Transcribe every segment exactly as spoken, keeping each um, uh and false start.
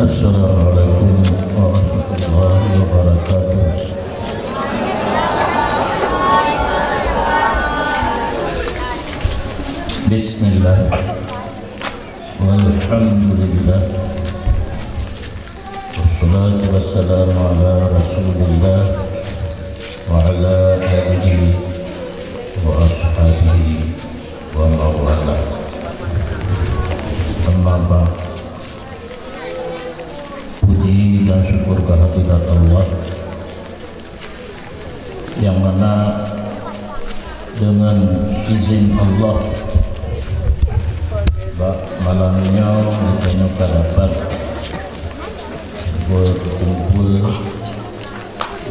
Assalamualaikum warahmatullahi wabarakatuh. Bismillah. Walhamdulillah. Wassalatu wassalamu ala Rasulillah wa ala alihi wa ashabihi wa mawalah. Amma ba'd. Puji dan syukur kehadirat Allah, yang mana dengan izin Allah, bak malam nyoe geutanyoe ka dapat berkumpul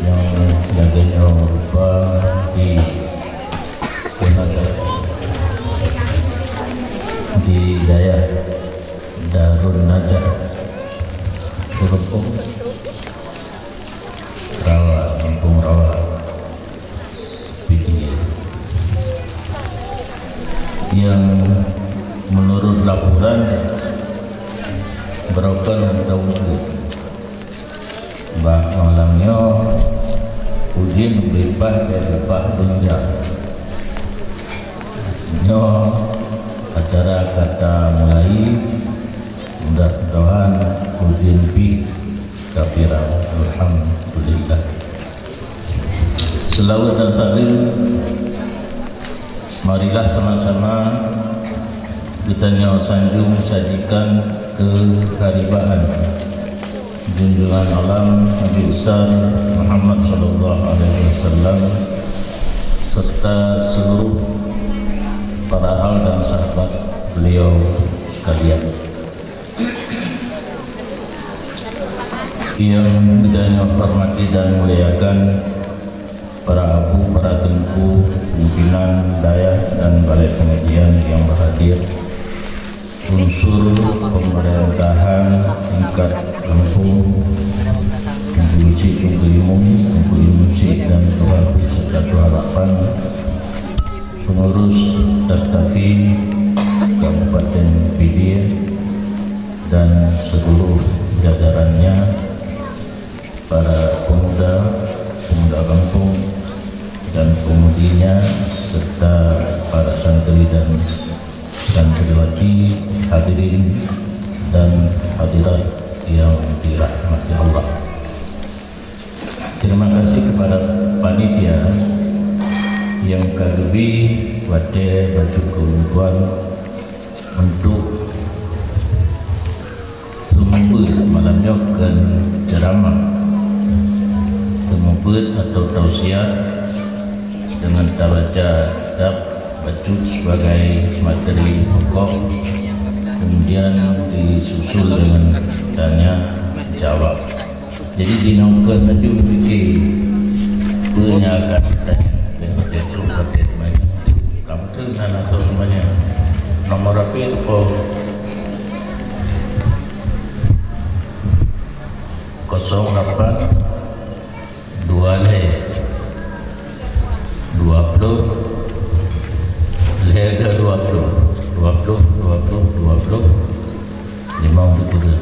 nyang lagèe nyoe rupa di, di dayah Darun Najah, Geureumpông Rawa, Kampung Rawa, Pidie. Yang menurut laporan, beurokon atau bak malam nyoe, ujeuen leupah dari leupah beunja. Nyoe acara ka tamulai, mudah-mudahan ujeuen pih ka viral. Alhamdulillah. Seulaweuet dan saleuem, marilah sama-sama geutanyoe sanjong sajikan keuharibaan junjungan alam Nabi Besar Muhammad sallallahu alaihi wasallam serta seluruh para hal dan sahabat beliau sekalian. Yang geutanyoe hormati dan muliakan, para abu, para teungku, pimpinan dayah dan balai pengajian yang berhadir, unsur pemerintahan tingkat kampung, Teungku Cik, Teungku Imum, Teungku Imum Cik dan Tuha Pih serta Tuha Lapan, pengurus Tastafi Kabupaten Pidie dan seluruh jajarannya, para pemuda, pemuda kampung dan pemudinya, serta para santri dan santriwati, hadirin dan hadirat yang dirahmati Allah. Terima kasih kepada panitia nyang ka geubri watèe bacut keu ulôn tuan untuk seumeubeuet malam nyoe keu ceuramah, seumeubeuet atau tausiah dengan tabaca kitab bacut sebagai materi pokok, kemudian disusul dengan tanya jawab. Jadi, jinoe keuh laju pike peue nyang akan jitanyong lé Pak Teungku, Pak Teungku. Kamoe keuh na atau semuanya. Nomor H P tu po? Kosong lapan dua lhèe dua ploh lhèe dua ploh dua ploh dua ploh dua ploh limong tujuh.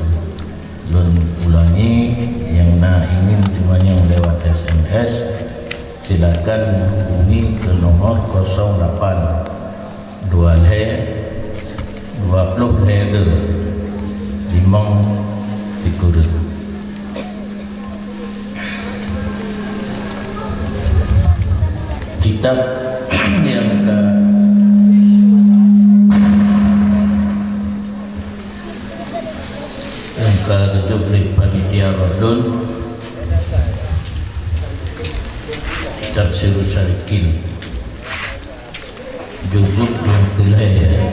Lôn ulangi, nyang na ingin jitanyong lewat S M S, silakan menghubungi ke nomor kosong lapan dua lhèe dua ploh lhèe dua limong tiga. Kitab nyang ka, nyang ka geujok lé panitia ulôn, kitab Sirus Salikin, juzuk nyang keulhèe.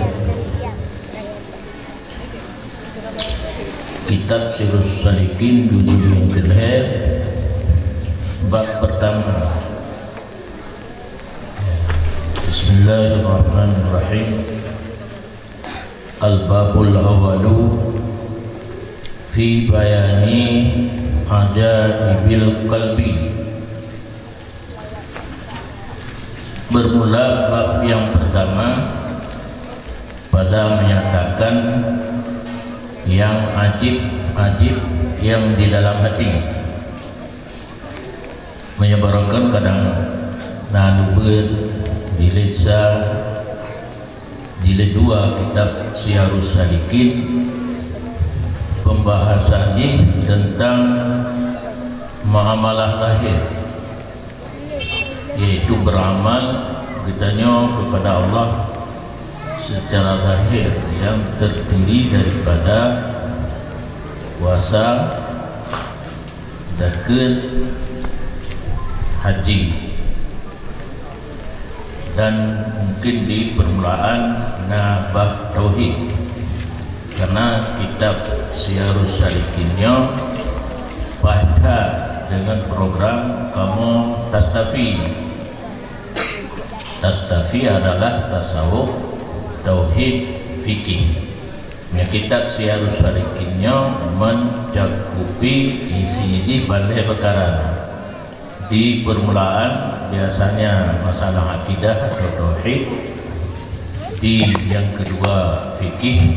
Kitab Sirus Salikin, juzuk nyang keulhèe, bab pertama. Bismillahirrahmanirrahim. Al-babul awwalu fi bayani ajaibil qalbi. Bermula bab yang pertama pada menyatakan yang ajib Ajib nyang di dalam hati. Meunyoe barokon kadang na leubeh jilid sa, jilid dua kitab Siyarus Salikin, pembahasan jih tentang muamalah lahir, yaitu beramal geutanyoe kepada Allah secara zahir yang terdiri daripada puasa, zakeuet, haji. Dan mungkin di permulaan na bab tauhid. Karena kitab Siyarus Salikin nyoe paih that dengan program kamoe Tastafi. Tastafi adalah tasawuf, tauhid, fikih. Nyan kitab Siyarus Salikin nyoe mencakupi isi jih balée peukara. Di permulaan biasanya masalah akidah atau tauhid, di yang kedua fikih,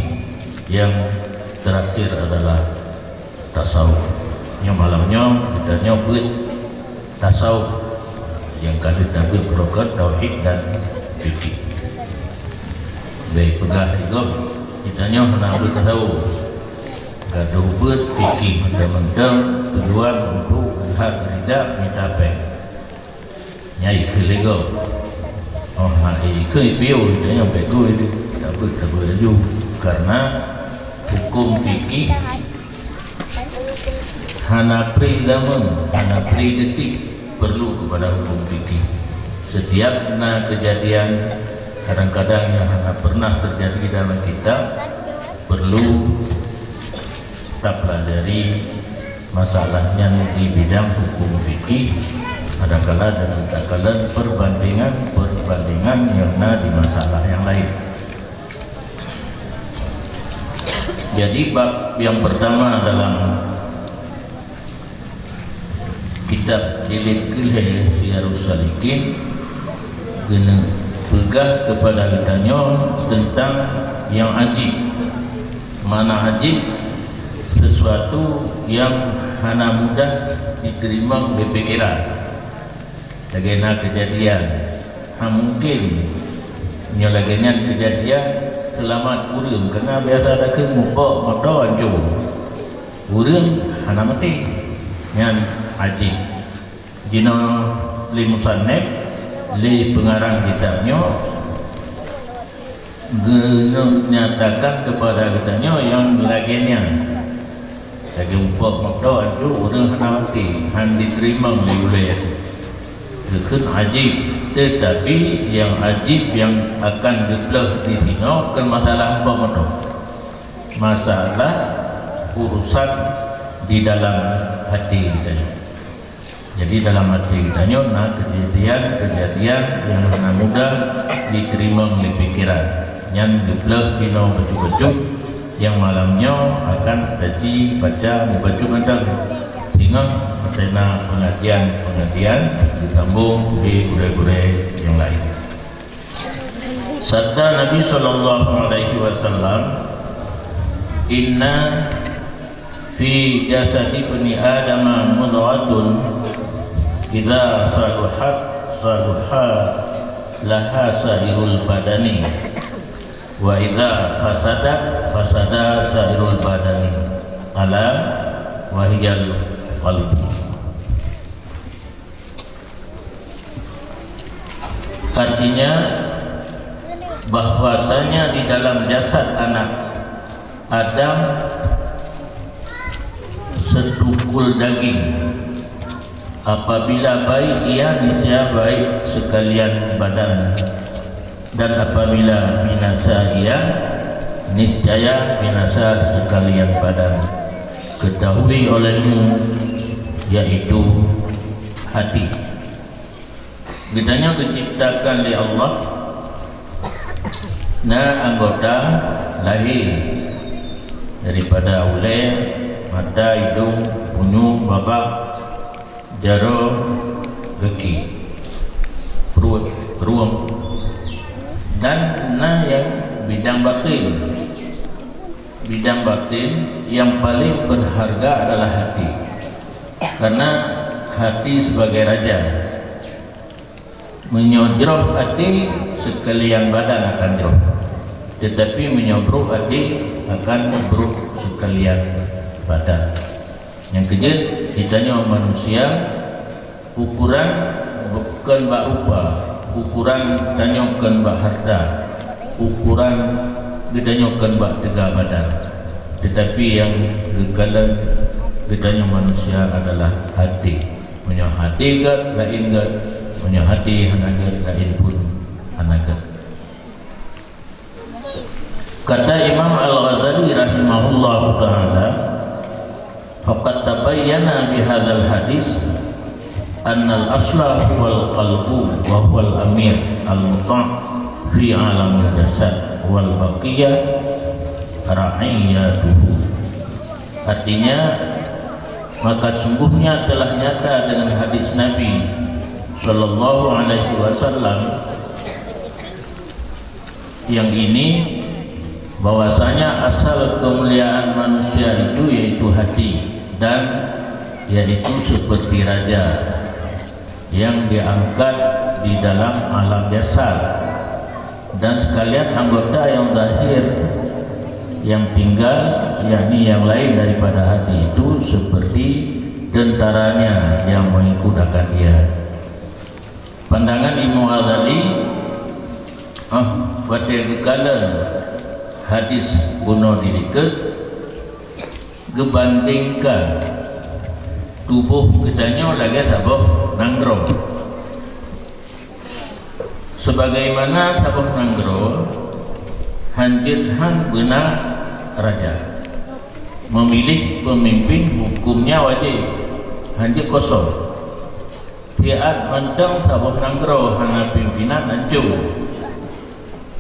yang terakhir adalah tasawuf. Nyoe malam nyoe geutanyoe beuet tasawuf nyang ka lheueh tabeuet rukon tauhid dan fikih. Bèk peugah lé gob, geutanyoe hana beuet tasawuf. Gadoh beuet fikih mantong-mantong tujuan untuk meulihat ridha mita péng. Nyan ikheun lé gob. Oh, na ikheun piôh, nyan bèk gui, tabeuet, tabeuet laju. Karena hukum fikih hana pri zaman, hana pri detik perlu kepada hukum fikih. Setiap na kejadian, kadang-kadang yang hana pernah terjadi dalam kitab, perlu tapelajari masalah nyan di bidang hukum fikih, kadang-kadang dengan takalon perbandingan-perbandingan yang na di masalah yang lain. Jadi, bab yang pertama dalam kitab jilid keulhèe Siyarus Salikin geuneuk peugah keupada geutanyoe teuntang nyang ajib. Makna ajib, sesuatu nyang hana mudah jiteurimong lé pikeran. Lagèe na keujadian, hana mungken nyoe lagèe nyan keujadian seulamat ureueng, karena biasa takheun mupok moto ancô. Ureueng hana maté. Nyan ajib. Jinoe lé musannif, lé peungarang kitab nyoe, geuneuk nyatakan keupada geutanyoe nyang lagèe nyan. Lagèe mupok moto ancô ureueng hana maté, han jiteurimong lé ulèe. Geukheun ajib, teutapi nyang ajib nyang akan geupeuleueh disinoe kon masalah mupok moto. Masalah urusan di dalam hati geutanyoe. Jadi, dalam hati geutanyoe na keujadian-keujadian nyang hana mudah jiteurimong lé pikeran. Nyan geupeuleueh keunoe bacut-bacut nyang malam nyoe akan taci baca mubacut mantong. Singoh watèe na pengajian-pengajian geusambong lé gurèe-gurèe nyang laén. Sabda Nabi sallallahu alaihi wasallam, "Inna fi jasadi ibni Adama mudghatun, idza saluhat, saluha laha sairul badani, wa idza fasadat, fasada sairul badani, ala wa hiyal qalbu." Artinya, bahwasanya di dalam jasad anak Adam setukul daging. Apabila baik ia, niscaya baik sekalian badan. Dan apabila binasa ia, niscaya binasa sekalian badan. Ketahui olehmu, yaitu hati. Geutanyoe geuciptakan lé Allah na anggota lahé daripada ulèe, mata, idong, punyueng, babah, jaroe, gaki, pruet, rueng, dan na nyang bidang batin. Bidang batin yang paling berharga adalah hati. Karena hati sebagai raja. Meunyoe jroh até, sekalian badan akan jroh. Tetapi meunyoe brok até, akan brok sekalian badan. Nyang keujeuet, geutanyoe manusia, ukuran bukon bak rupa, ukuran tanyoe kon bak harta, ukuran geutanyoe kon bak teuga badan. Tetapi nyang geukalon geutanyoe manusia adalah até. Meunyoe até gét, laén gét. Meunyoe até hana gét, laén pun hana gét. Kata Imam Al-Ghazali rahimahullahu ta'ala, "Faqad tabayyana bihadzal hadis annal asla huwal qalbu wa huwal amir al-muta' fi alamil jasad wal baqiyah ra'iyatuhu." Artinya, maka sungguhnya telah nyata dengan hadis Nabi sallallahu alaihi wasallam yang ini, bahwasanya asal kemuliaan manusia itu yaitu hati, dan yaitu seperti raja yang diangkat di dalam alam jasad, dan sekalian anggota yang zahir yang tinggal, yakni yang lain daripada hati itu, seperti tentaranya yang mengikut akan ia. Pandangan Imam Ghazali, ah, watée geukalon hadis bunoe di likot, geubandingkan tuboh geutanyoe lagée saboh nanggroe. Sebagaimana saboh nanggroe, hanjeuet han beuna raja. Memilih pemimpin hukumnya wajéb, hanjeuet kosong. Siat mantong saboh nanggroe hana pimpinan ancô.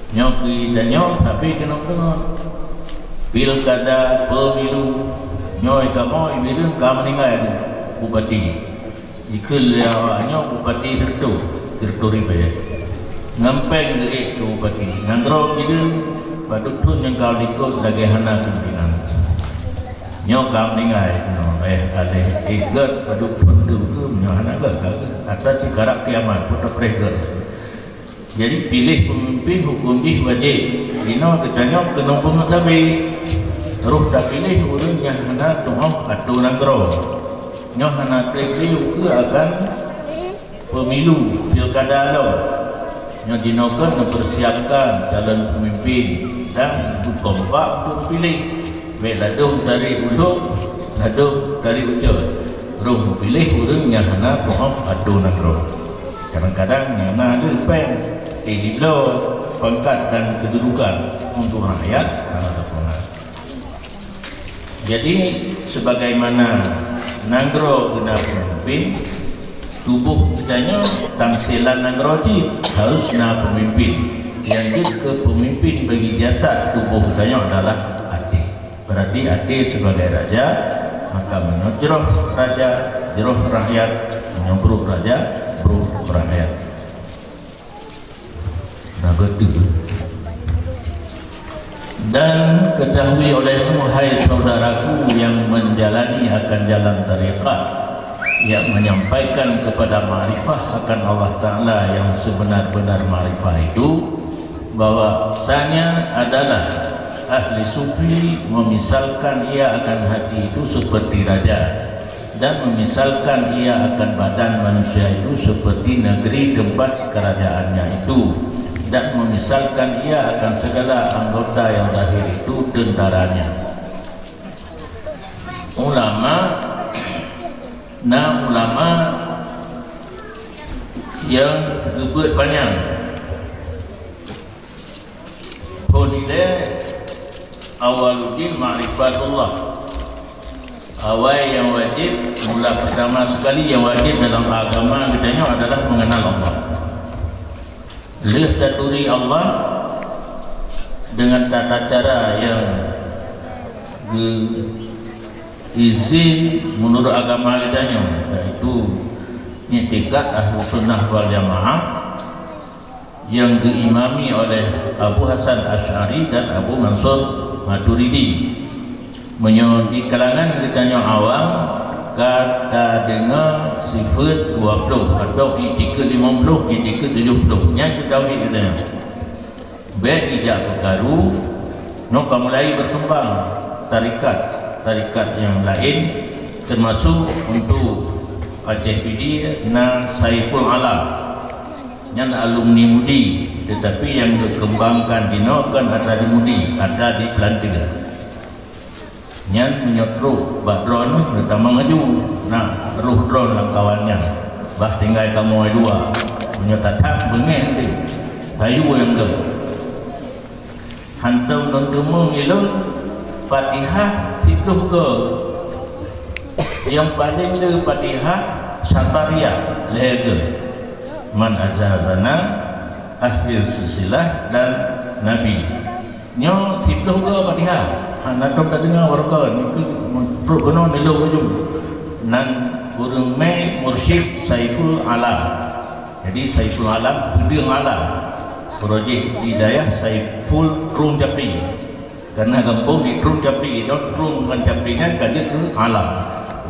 Nyoe keu tanyoe sabe keunoe-keunoe. Pilkada, pemilu, nyoe kamoe i Bireuen ka meuninggai bupati. Jikheun lé awak nyoe bupati sireutoh, sireutoh ribée. Ngon péng geuék keu bupati. Nanggroe Bireuen padub thon nyang ka likot lagée hana pimpinan. Nyoe ka meuninggai keunoe, eh, ka lheueh ék gét padub thon teuh, nyoe hana gét, ka gét. Ata sikarab kiamat pun tapreh gét. Jadi, piléh peumimpén huköm jih wajéb. Inoe geutanyoe keuneuk beungoh sabe. Roh tapiléh ureuëng nyang hana tu'oh atô nanggroe. Nyoe hana treb lé ukeue akan pemilu, pilkada lom. Nyoe jinoe kon neupersiapkan calon peumimpén dan beukompak untuk piléh. Bék ladôm tarék ulok, ladôm tarék ucok. Roh piléh ureuëng nyang hana tu'oh atô nanggroe. Kadang-kadang nyang na lé péng, eh, dibloe pangkat dan keududukan untuk rakyat hana teupeuna. Jadi, sebagaimana nanggroe geuh na peumimpén, tuboh geutanyoe tamsilan nanggroe cit harus na peumimpén. Nyang jeuet keu peumimpén bagi jasad tuboh geutanyoe adalah até. Berarti até sebagai raja, maka meunyoe jroh raja, jroh rakyat, meunyoe brok raja, brok rakyat. Nah, betul. Dan ketahui olehmu, hai saudaraku yang menjalani akan jalan tarekat, yang menyampaikan kepada makrifah akan Allah Ta'ala yang sebenar-benar makrifah itu, bahwasanya adalah ahli sufi memisalkan ia akan hati itu seperti raja, dan memisalkan ia akan badan manusia itu seperti negeri tempat kerajaannya itu, dan memisalkan ia akan segala anggota yang zahir itu tentaranya. Ulama, na ulama nyang geubeuet panyang. Phon ilée awaluddin ma'rifatullah. Awai nyang wajéb, mula pertama sekali nyang wajéb dalam agama geutanyoe adalah mengenal Allah. Lheueh taturi Allah dengan tata cara nyang geuizin menurut agama geutanyoe, yaitu iktikad Ahlussunnah wal Jamaah, yang diimami oleh Abu Hasan Asy'ari dan Abu Mansur Maturidi. Meunyoe di kalangan geutanyoe awam, ka tadeungoe sifeuet dua ploh, atau itikeuet limong ploh, itikeuet tujoh ploh. Nyan cit tauhid geutanyoe. Bèk jijak peukaru, nyoe ka mulai berkembang tarekat, tarekat nyang laén, termasuk untuk Aceh Pidie na Saiful Alam. Nyan alumni MUDI, tetapi nyang geukembangkan jinoe kon atra di MUDI, atra di Peulanteu. Nyan meunyoe trok bak droeneuh, geutamong laju, na roh droeneuh lam kawan nyan. Bah tinggai kamoe dua. Meunyoe tatap beungéh lé, kayu nyang geuh. Hantom lôn teumeung ilôn, Fatihah siploh goe. Nyang paleng le Fatihah Satariyah lhèe goe. Man azhabana, Akhir Silsilah dan Nabi. Nyoe siploh goe Fatihah. Hana tom tadeungoe baroekon, nyoe keuh trok keunoe nilôn ujong. Nan ureueng mé Mursyid Saiful Alam. Jadi Saiful Alam, peudeueng alam. Uroe jih di dayah Saiful Trueng Capli. Karena gampông di Trueng Capli, di Trueng ngon Capli nyan ka jeuet keu alam.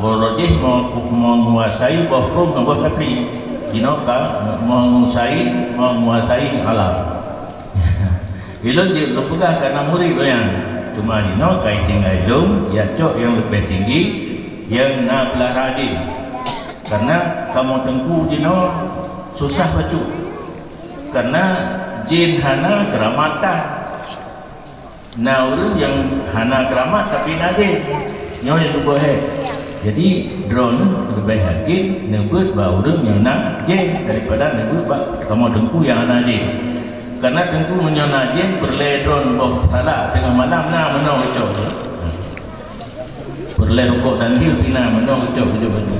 Uroe jih meu-, menguasai boh Trueng ngon boh Capli. Jinoe ka menguasai, menguasai alam. Ilôn jeuet lôn peugah karena murit lôn nyan. Cuma jinoe ka itinggai lôn, ya cok nyang leubeh tinggi, nyang na peulara jin. Karena kamoe teungku jinoe susah bacut. Karena jin hana keuramatan. Na ureueng nyang hana keuramat tapi na jén. Nyoe nyang cuba hék. Jadi, droeneuh leubeh yakin neubeuet bak ureueng nyang na jén daripada neubeuet bak kamoe teungku nyang hana jén. Karena teungku meunyoe na jén, peureulèe droeneuh boh salak teungoh malam na meunoe geucok. Peureulèe rukok dan hil pih na meunoe geucok baju-baju.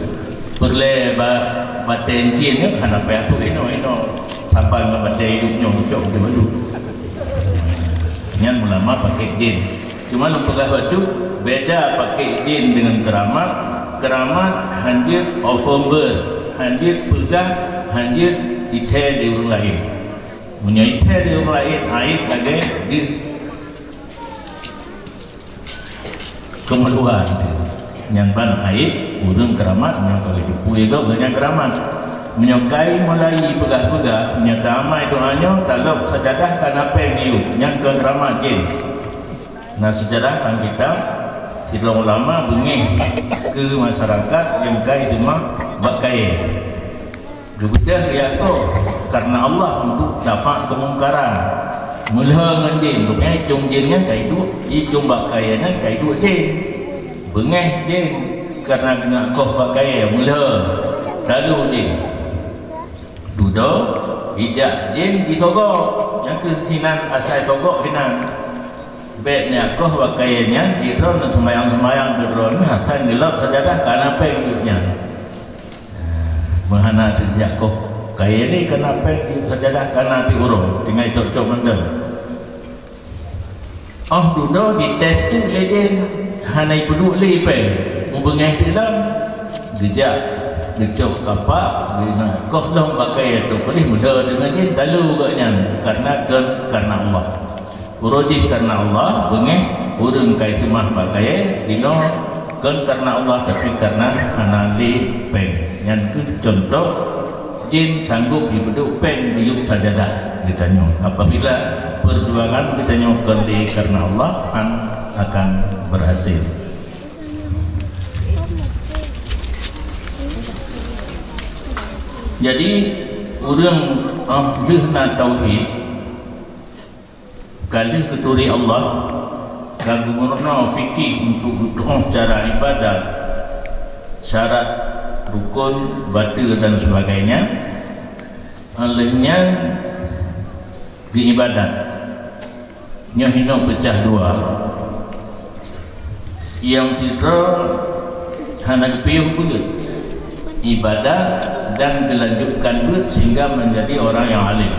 Peureulèe ba-, batèe encin nyoe hana payah tuek inoe-inoe. Saban ngon batèe idup nyoe geucok baju-baju. Nyan ulama pakai jin. Cuma lôn peugah bacut, beda pakai jin dengan keramat. Keramat hanjeuet offer birth, hanjeuet peugah, hanjeuet ithèe di ureueng laén. Meunyoe ithèe di ureueng laén, aib lagèe di Keumeuruan nyan ban aib ureueng keuramat nyang ka geuteupeue gob geuh nyan keuramat. Meunyoe kai mulai peugah-peugah, meunyoe taamai doa nyoe, talop sajadah kana péng diyueb, nyan keu keuramat jén. Na seujarah lam kitab, sidroe ulama beungéh keu masyarakat nyang kai seumah bak kayèe. Geubeudôh geuyakoh karena Allah untuk dafa' keumungkaran. Meulhô ngon jén, rupanya icong jén nyan ka iduek, icong bak kayèe nyan ka iduek jén. Beungéh jén karena geuyakoh bak kayèe, meulhô, talu jén. Dudoe, ijak jén jisogok, nyang keuh hinan asai sogok hinan. Bèk neuyakoh bak kayèe nyan, sidroe neuseumayang-seumayang keu droeneuh, asai neulop sajadah kana péng jeuet nyan. Meuhana teujak koh kayèe lé kana péng, sajadah kana pih uroe, tinggai cok-cok mantong. Óh dudoe dites teuk lé jén, hana ipeuduek lé péng, mubeungéh teuk lom. Geujak geucok kapak, geunak koh lom bak kayèe, trok keudéh meudoe deungon jén, talu gobnyan, karena keu, karena Allah. Uroe jih karena Allah, beungéh ureueng kai seumah bak kayèe, jinoe kon karena Allah, tapi karena hana lé péng. Nyan keuh cuntoh jén sanggob jipeuduek péng jiyueb sajadah geutanyoe. Apabila peujuangan geutanyoe kon lé karena Allah, han akan berhasil. Jadi, ureueng, ah, deuh na tauhid, ka lheueh geuturi Allah, ka geumeurunoe fikih untuk geutu'oh cara ibadat, syarat, rukon, bateue dan sebagainya. Óh lheueh nyan geuibadat. Nyoe hinoe peucah dua. Nyang sidroe hana geupiôh beuet ibadat dan geulanjutkan beuet sehingga menjadi orang yang alim.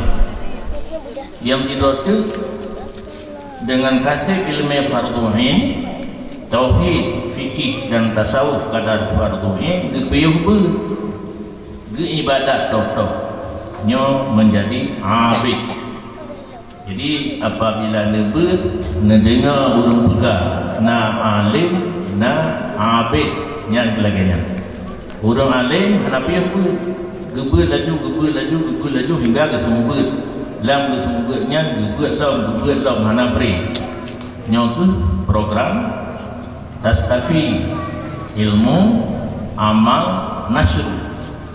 Nyang sidroe teuk dengan kaseb ileumèe fardhu ain, tauhid, fikih dan tasawuf kadar fardhu ain, geupiôh beuet, geuibadat tôh-tôh. Nyoe menjadi abid. Jadi, apabila neubeuet, neudeungoe ureuëng peugah, na além, na abéd, nyan lagée nyan. Ureuëng além hana piôh beuet, geubeuet laju, geubeuet laju, geubeuet laju hingga geuseumeubeuet. Lam geuseumeubeuet nyan geubeuet lom, geubeuet lom hana bré. Nyoe kheueh program tastafi, ilmu, amal, nasr.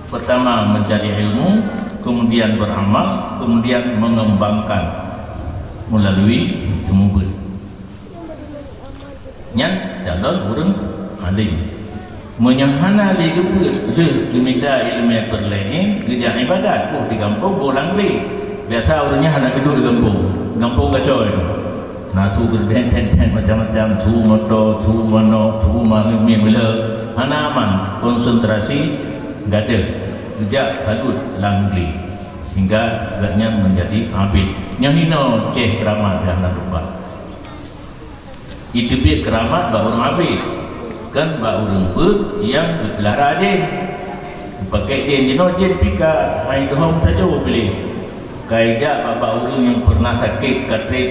Pertama mencari ilmu, kemudian beramal, kemudian mengembangkan melalui seumeubeuet. Nyan calon ureuëng alim. Meunyoe hana lé geubeuet lheueh geumita iéleumé peureulée nyan, geujak iébadat, boh di gampông, boh lam glé. Biasa ureuëng nyan hana geuduek di gampông. Gampông gacoe. Na su geudeng-deng macam-macam, su moto, su manoe, su mami mila. Hana aman, konsentrasi gadeuh. Geujak salut lam glé. Hingga gobnyan menjadi abéd. Nyoe hinoe ceh keuramat nyang na lupa. Iteubiet keuramat bak ureuëng abéd, kon bak ureuëng beuet nyang geupeulara jén. Pakèk jén jinoe, jén pih ka hai dohom sajoe piléh. Ka ijak bak, bak ureuëng nyang peureunah sakét, ka trép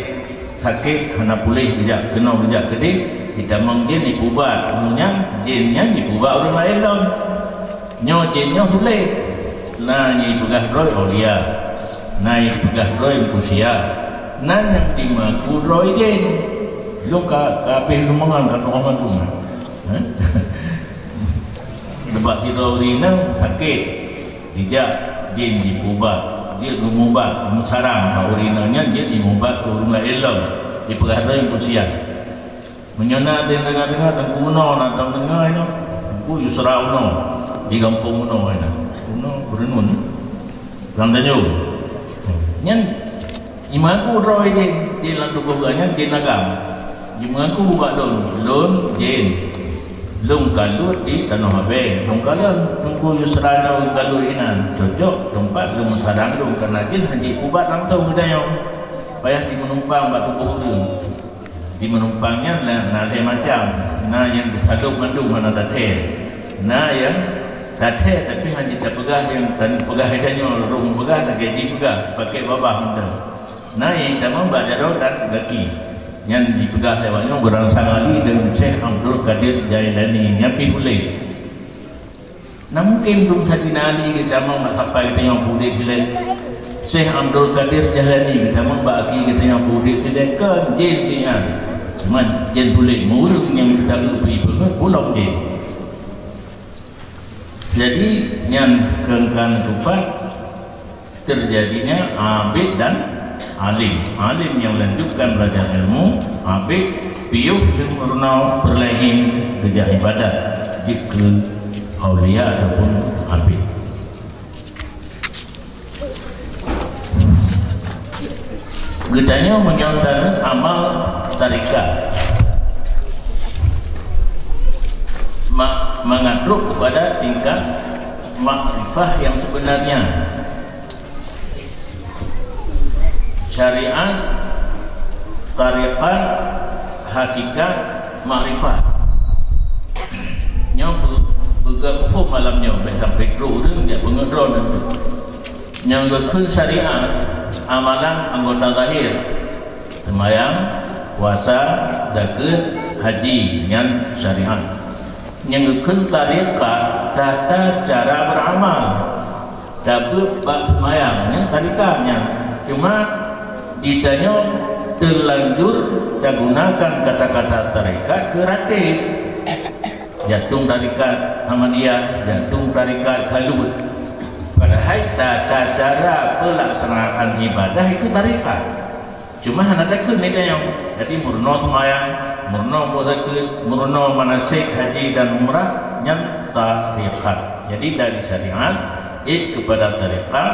sakét, hana puléh, geujak keunoe, geujak keudeh, jitamong jén jipeuubat. Ureuëng nyan, jén nyan jipeuubat ureuëng laén lom. Nyoe jén nyoe sulet. Na nyang jipeugah droe aulia, na nyang jipeugah droe meukusia, na nyang jimeungaku droe jén. Lôn ka, ka habéh lôn mangat ka tuha mandum. Hah? Leubeh sidroe ureuëng inong sakét, dijak jén jipeuubat, jeuet geumubat, meusarang bak ureuëng inong nyan, jeuet jimubat keu ureuëng laén lom, jipeugah droe meukusia. Meunyoe na deungoe-deungoe Teungku Unoe, na tam deungoe nyoe, Teungku Yusra Unoe, di gampông Unoe nyan. Unoe Beureunon, lam Tanjong. Nyan jimeungaku droe jén, jén lam tuboh geuh nyan jén agam. Jimeungaku bak lôn, lôn jén. Lôn kalut di Tanoh Abee. Lôn kalon Teungku Yusra nyoe kalut inan, cocok teumpat lôn meusadang lôn, kareuna jén hana jiubat langsong geutanyoe. Payah jimeunumpang bak tuboh ureuëng. Di meunumpang nyan na, na lhée macam. Na nyang teusadub mandum hana tathée. Na nyang tathée tapi hana tapeugah, nyang tapeugah geutanyoe rhung peugah lagée jipeugah, pakèk babah mantong. Na nyang tamong bak jaroe dan gaki. Nyan jipeugah lé awak nyoe beuransang Ali deungon Syekh Abdul Qadir Jailani, nyan pih ulée. Na mungken dum satina Ali geutamong bak sapai geutanyoe udeb silée. Syekh Abdul Qadir Jailani geutamong bak aki geutanyoe udeb silée, kon jén jih nyan. Cuma jén tuléh, ureuëng nyang geutanyoe bri peungeut bulong jén. Jadi, nyan keungkan tupat. Terjadinya abid dan alim. Alim yang lanjutkan belajar ilmu, abid piôh jeuet meurunoe peureulée nyan geujak ibadat jeuet keu aulia ataupun abid. Geutanyoe meunyoe taneuk amal tarekat, ma-, mangat trok kepada tingkat makrifah yang sebenarnya. Syariat, tarekat, hakikat, makrifah. Nyoe beu-, beugöt huköm malam nyoe, bèk sampai trok ureuëng jak peungeut droe nyan. Nyang geukheun syariat, amalan anggota zahir, seumayang, puasa, zakeuet, haji, nyan syariat. Nyang geukheun tarekat, tata cara beramal. Tabeuet bak seumayang, nyan tarekat nyan. Cuma, di tanyoe teulanjur tagunakan kata-kata tarekat keu ratéb. Jantung tarekat Ahmadiyah, jantung tarekat Khalut. Padahai tata cara pelaksanaan ibadah itu tarekat. Cuma hana takheun lé tanyoe. Jadi, meurunoe seumayang, meurunoe buet zakeuet, meurunoe manasik haji dan umrah, nyan tarekat. Jadi, dari syariat, ék kepada tarekat,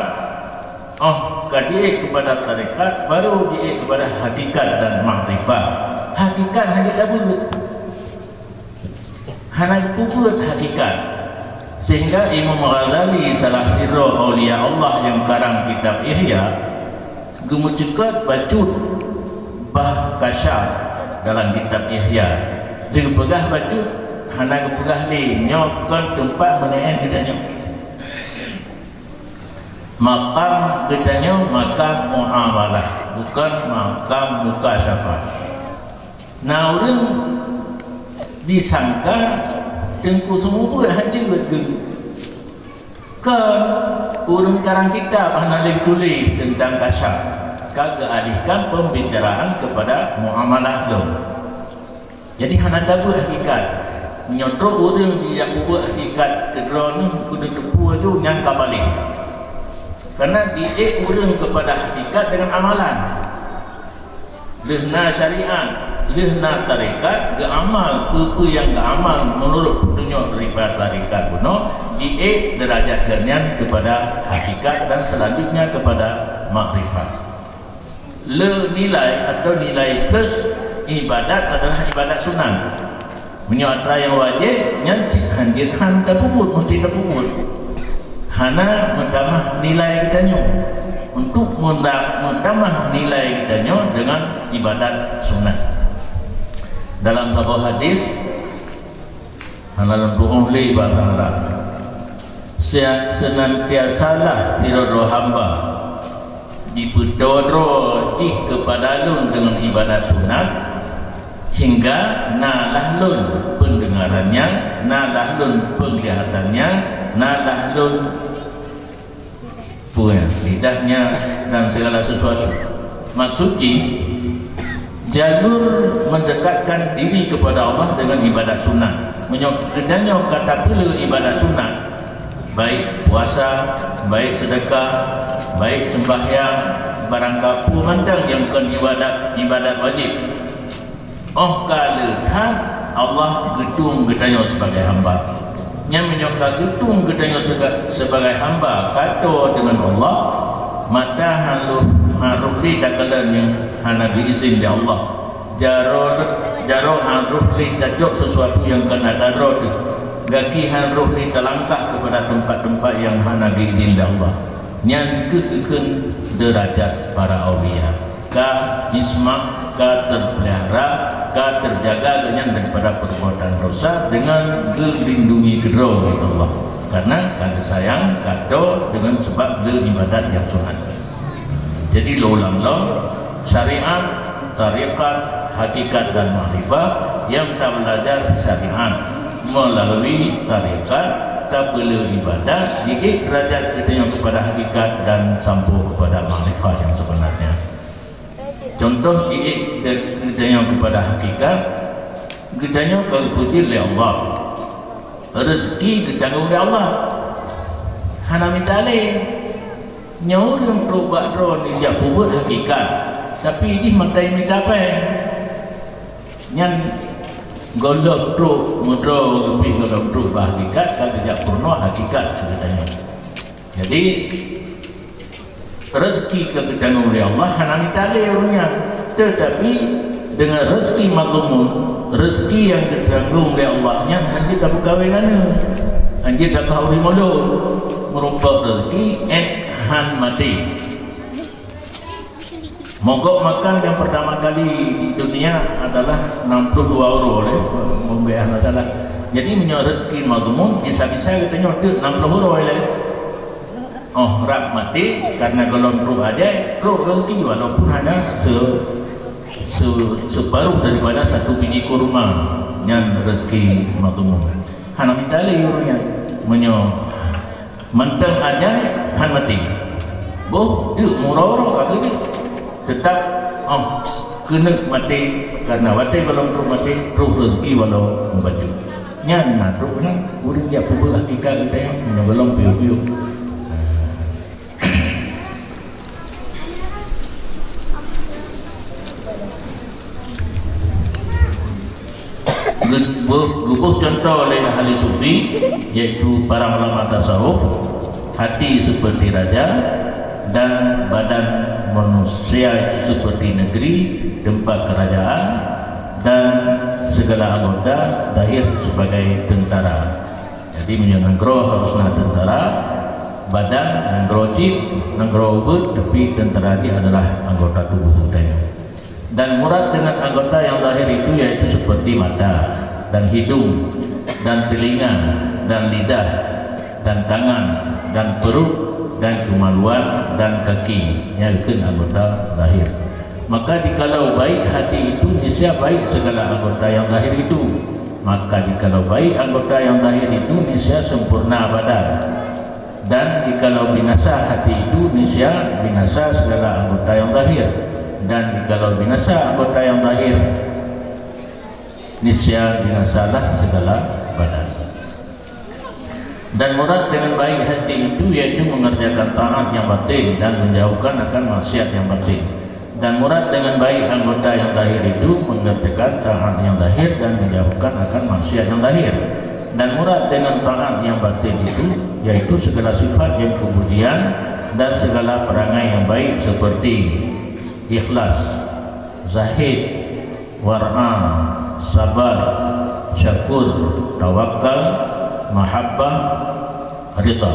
oh, ka jiék kepada tarekat, baru jiék kepada hakikat dan makrifah. Hakikat hana tabeuet. Hana geupeubuet hakikat. Sehingga Imam Ghazali, salah sidroe aulia Allah nyang karang kitab Ihya, geumeuceukat bacut bah kasyaf dalam kitab Ihya. Geupeugah bacut, hana geupeugah lé, nyoe kon teumpat meuneu'en geutanyoe. Makam geutanyoe makam muamalah. Bukan makam mukasyafah. Na ureuëng disangka Teungku Seumeubeuet hana jeuet geuh. Kon, ureuëng karang kitab hana lé tuléh teuntang kasyaf, ka geualihkan pembicaraan kepada muamalah lom. Jadi hana tabeuet hakikat. Meunyoe trok ureuëng jijak peubeuet hakikat keudroe nyoe, kudu teupeu laju nyan ka baleh. Karena diék ureuëng kepada hakikat dengan amalan. Lheueh na syariat, lheueh na tarekat, geuamal peue-peue nyang geuamal meunurot peutunyok daripada tarekat bunoe, diék deurajat geuhnyan kepada hakikat dan selanjutnya kepada makrifat. Le nilai atau nilai plus ibadat adalah ibadat sunat. Meunyoe atra nyang wajéb, nyan cit hanjeuet han tapeubuet, meusti tapeubuet. Hana meutamah nilai geutanyoe. Untuk meunda-, meutamah nilai geutanyoe dengan ibadat sunat. Dalam saboh hadis, hana lôn tu'oh lé bahasa Arab. Se-, senantiasalah sidroe-droe hamba jipeutoe droe jih keupada Lôn deungon ibadat sunat, hingga na lah Lôn peundeungarannya, na lah Lôn peunglihatannya, na lah Lôn peue, lidahnya, dan segala sesuatu. Maksud jih, jalur mendekatkan diri kepada Allah dengan ibadat sunat. Meunyoe geutanyoe ka tapeuleueh ibadat sunat, baik puasa, baik seudeukah, baik seumbahyang, barang kapeue mantong nyang kon ibadat, ibadat wajéb, óh ka le that Allah geutueng geutanyoe sibagai hamba. Nyan meunyoe ka geutueng geutanyoe seba-, sibagai hamba, ka toe deungon Allah, mata han lôh, han rôh lé takalon nyang hana geuizin lé Allah. Jaroe, jaroe han rôh lé tacok sesuatu nyang ka na daroe teuh. Gaki han rôh lé talangkah keupada teumpat-teumpat nyang hana geuizin lé Allah. Nyan keuh geukheun deurajat para aulia. Ka ismah, ka teupeulihara, ka teujaga geuhnyan daripada perbuatan dosa deungon geulindungi keudroe lé Allah. Karena ka geusayang, ka toe deungon sabab le ibadat nyang sunat. Jadi, lôn ulang lom, syariat, tarekat, hakikat dan makrifah, nyang tabeulajar syariat meulalu tarekat, tapeuleueh ibadat, diék deurajat geutanyoe keupada hakikat dan sampoe keupada makrifah nyang seubeunarnya. Contoh diék geutanyoe keupada hakikat, geutanyoe ka geupeujeuet lé Allah. Reuzeuki geutanggong lé Allah. Hana mita lé. Nyoe ureuëng trok bak droe neujak peubeuet hakikat, tapi jih mantong mita péng. Nyan gohlom trok meudroe leubeh gohlom trok bak hakikat, ka geujak peurunoe hakikat keu geutanyoe. Jadi, reuzeuki ka geutanggong lé Allah hana mita lé ureuëng nyan. Teutapi, deungon reuzeuki madhmun, reuzeuki nyang geutanggong lé Allah nyan hana jeuet tapeugawée ngon nyoe. Hana jeuet tapeugawée molod. Meurumpok reuzeuki ék han maté. Mogok makan nyang pertama kali di dunia adalah enam puluh dua uroe lé, mumbéh hana salah. Jadi, meunyoe reuzeuki madhmun, bisa-bisa geutanyoe teuk enam puluh uroe lé. Óh rab maté, karena gohlom trok ajai, trok reuzeuki walaupun hanya se-, se-, separuh daripada satu biji kurma, nyan reuzeuki madhmun. Hana mita lé ureuëng nyan. Meunyoe mantong ajai, han maté. Boh, deuk meuuroe-uroe ka keuneuk. Teutap, óh, keuneuk maté, karena watée gohlom trok maté, trok reuzeuki walau meubacut. Nyan na trok nyan, ureuëng jak peubeuet hakikat geutanyoe, meunyoe gohlom piôh-piôh. Geuboh, geuboh cuntoh lé ahli sufi, yaitu para ulama tasawuf, hati seperti raja dan badan manusia itu seperti negeri, tempat kerajaan, dan segala anggota zahir sebagai tentara. Jadi, meunyoe nanggroe harus na tentara, badan nanggroe cit, nanggroe ubit, tapi tentara jih adalah anggota tubuh geutanyoe. Dan murad dengan anggota yang zahir itu yaitu seperti mata, dan hidung, dan telinga, dan lidah, dan tangan, dan perut, dan kemaluan, dan kaki. Nyan keuh anggota zahir. Maka jikalau baik hati itu, niscaya baik segala anggota yang zahir itu. Maka jikalau baik anggota yang zahir itu, niscaya sempurna badan. Dan jikalau binasa hati itu, niscaya binasa segala anggota yang zahir. Dan jikalau binasa anggota yang zahir, niscaya binasalah segala badan. Dan murad dengan baik hati itu yaitu mengerjakan taat yang batin dan menjauhkan akan maksiat yang batin. Dan murad dengan baik anggota yang zahir itu mengerjakan taat yang zahir dan menjauhkan akan maksiat yang zahir. Dan murad dengan taat yang batin itu yaitu segala sifat yang kemudian dan segala perangai yang baik seperti ikhlas, zahid, war'a, sabar, syakur, tawakal, mahabbah, ridha.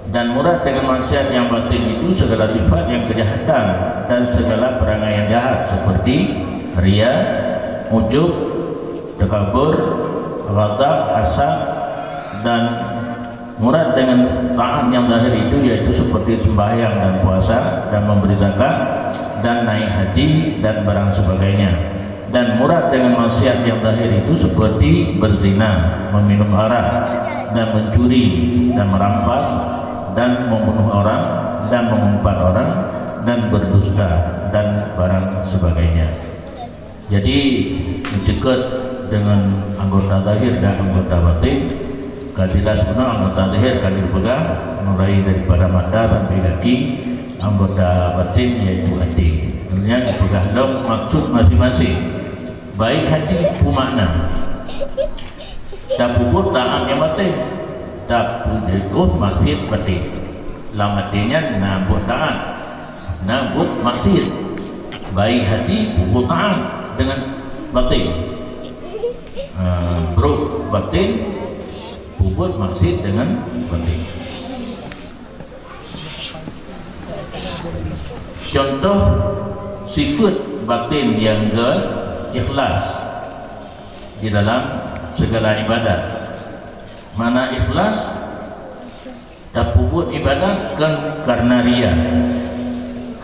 Dan murad dengan maksiat yang batin itu segala sifat yang kejahatan dan segala perangai yang jahat seperti ria, ujub, takabur, ghadab, hasad, dan murad dengan taat yang zahir itu yaitu seperti sembahyang dan puasa dan memberi zakat dan naik haji dan barang sebagainya. Dan murad dengan maksiat yang zahir itu seperti berzina, meminum arak, dan mencuri, dan merampas, dan membunuh orang, dan mengumpat orang, dan berdusta, dan barang sebagainya. Jadi, diceukeut dengan anggota zahir dan anggota batin. Ka jelas beuna anggota zahir ka dipeugah, mulai daripada mata sampai kaki, anggota batin yaitu até. Kemudian dipeugah lom maksud masing-masing. Baik hati peue makna. Tapeubuet taat nyang batin, tapeubuet maksiat batin. Lam até nyan na buet taat, na buet maksiat. Baik hati peubuet taat dengan batin. Ha, brok batin peubuet maksiat dengan batin. Contoh sifat batin nyang geu ikhlas di dalam segala ibadat. Makna ikhlas, tapeubuet ibadat kon karena ria,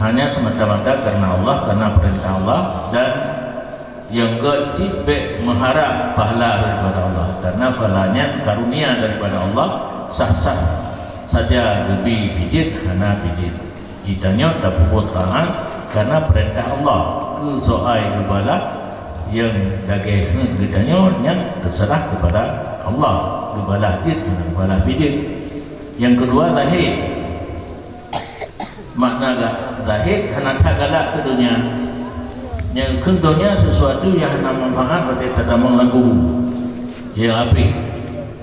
hanya semata-mata karena Allah, karena perintah Allah, dan nyang geuh cit bék meuharab pahala daripada Allah, karena pahala nyan karunia daripada Allah, sah-sah saja geubi bijéh hana bijéh. Geutanyoe tapeubuet taat karena perintah Allah, keu soai geubalah nyang dagée heuet geutanyoe nyan teuseurah kepada Allah, geubalah jeuet ngon geubalah bijéh. Nyang keudua, zahid. Makna ga-, zahid hana that galak keu donya. Nyang kheun donya sesuatu nyang hana manfaat watée tatamong lam kubu. Ia habéh,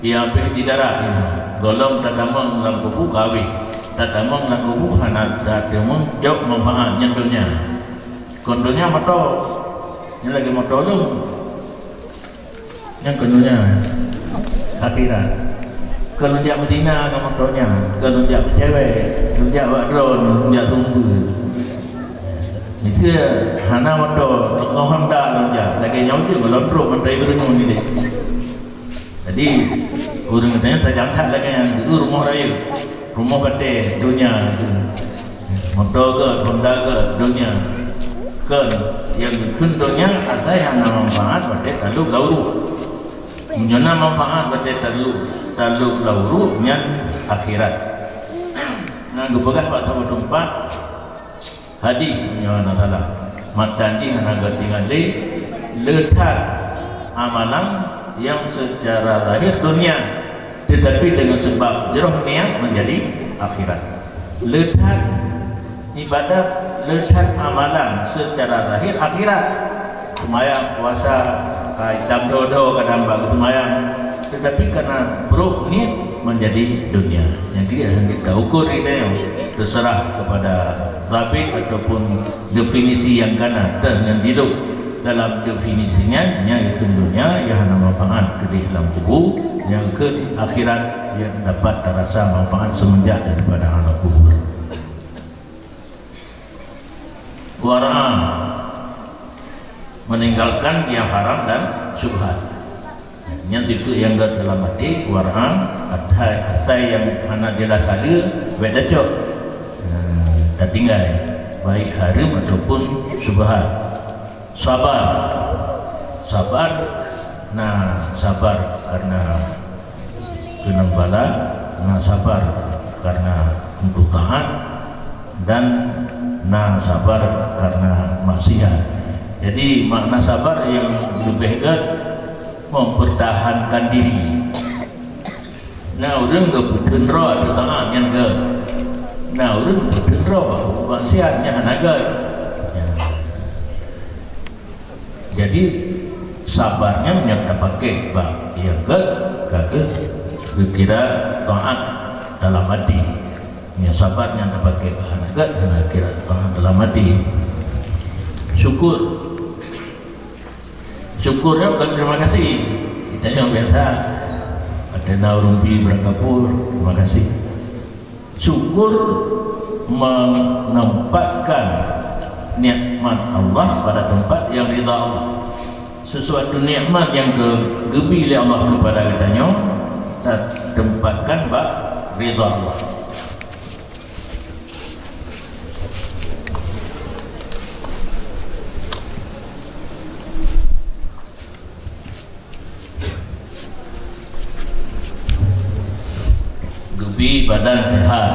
ia habéh di darat nyoe. Gohlom tatamong lam kubu ka habéh. Tatamong lam kubu hana tatamong jok manfaat nyan donya. Kon donya moto, nyan lagée moto lôn. Nyang keunoe nyan, akhirat. Keu lôn jak Madinah ngon moto nyan, keu lôn jak meucewek, lôn jak bak droe, lôn jak sumber. Miseue hana moto, ngon Honda lôn jak, lagée nyoe jeuet ngon lôn trok mantong ibreunoe nideh. Jadi, ureuëng geutanyoe tajam that lagée nyan, itu rumoh rayeuk, rumoh batée, donya. Moto geuh, Honda geuh, donya. Kon, nyang kheun donya asai hana manfaat watée talôb lam ruh. Meunyoe na manfaat watée talôb, talôb lam ruh nyan akhirat. Na geupeugah bak saboh teumpat hadis, meunyoe hana salah, matan jih hana geutinggai lé, le that amalan nyang seucara zahir donya, tetapi dengan sebab jroh niat menjadi akhirat. Le that ibadat, le that amalan seucara zahir akhirat. Seumayang, puasa, ka itam dho-dho kadang bak geuseumayang, tetapi karena brok niet menjadi donya. Nyang keu lheueh han jeuet taukur, teuseurah kepada zabit ataupun definisi nyang kana teuh ngon jidong. Dalam definisi nyan, nyang keu donya nyang hana manfaat keudeh lam kubu, nyang keu akhirat nyang dapat tarasa manfaat seumeunjak daripada alam kubur. War'a, meninggalkan yang haram dan syubhat. Nyan sifeuet nyang gét dalam até, war'a, asai, asai nyang hana jeulaih sadeue, bék tacok. Nah, tatinggai, baik hareuem ataupun Syubhat. Sabar. Sabar, na sabar karena keunong bala, na sabar karena untuk taat, dan na sabar karena maksiat. Jadi, makna sabar nyang leubeh gét mempertahankan diri. Na ureuëng geupeuteun droe ateueh taat nyan gét. Na ureuëng geupeuteun droe bak maksiat nyan hana gét. Ya. Jadi, sabar nyan nyang tapaké bak nyang gét, ka gét geukira taat dalam hati. Nyang sabar nyan tapaké bak hana gét, hana kira taat dalam hati. Syukur. Syukur nyan bukan terima kasih. Kita nyoe biasa. Ada na ureuëng bi beurangkapur, terima kasih. Syukur menempatkan nikmat Allah pada tempat yang ridha Allah. Sesuatu nikmat yang ge-, geubri lé Allah kepada kita nyoe, ta tempatkan bak ridha Allah. Geubri badan sehat,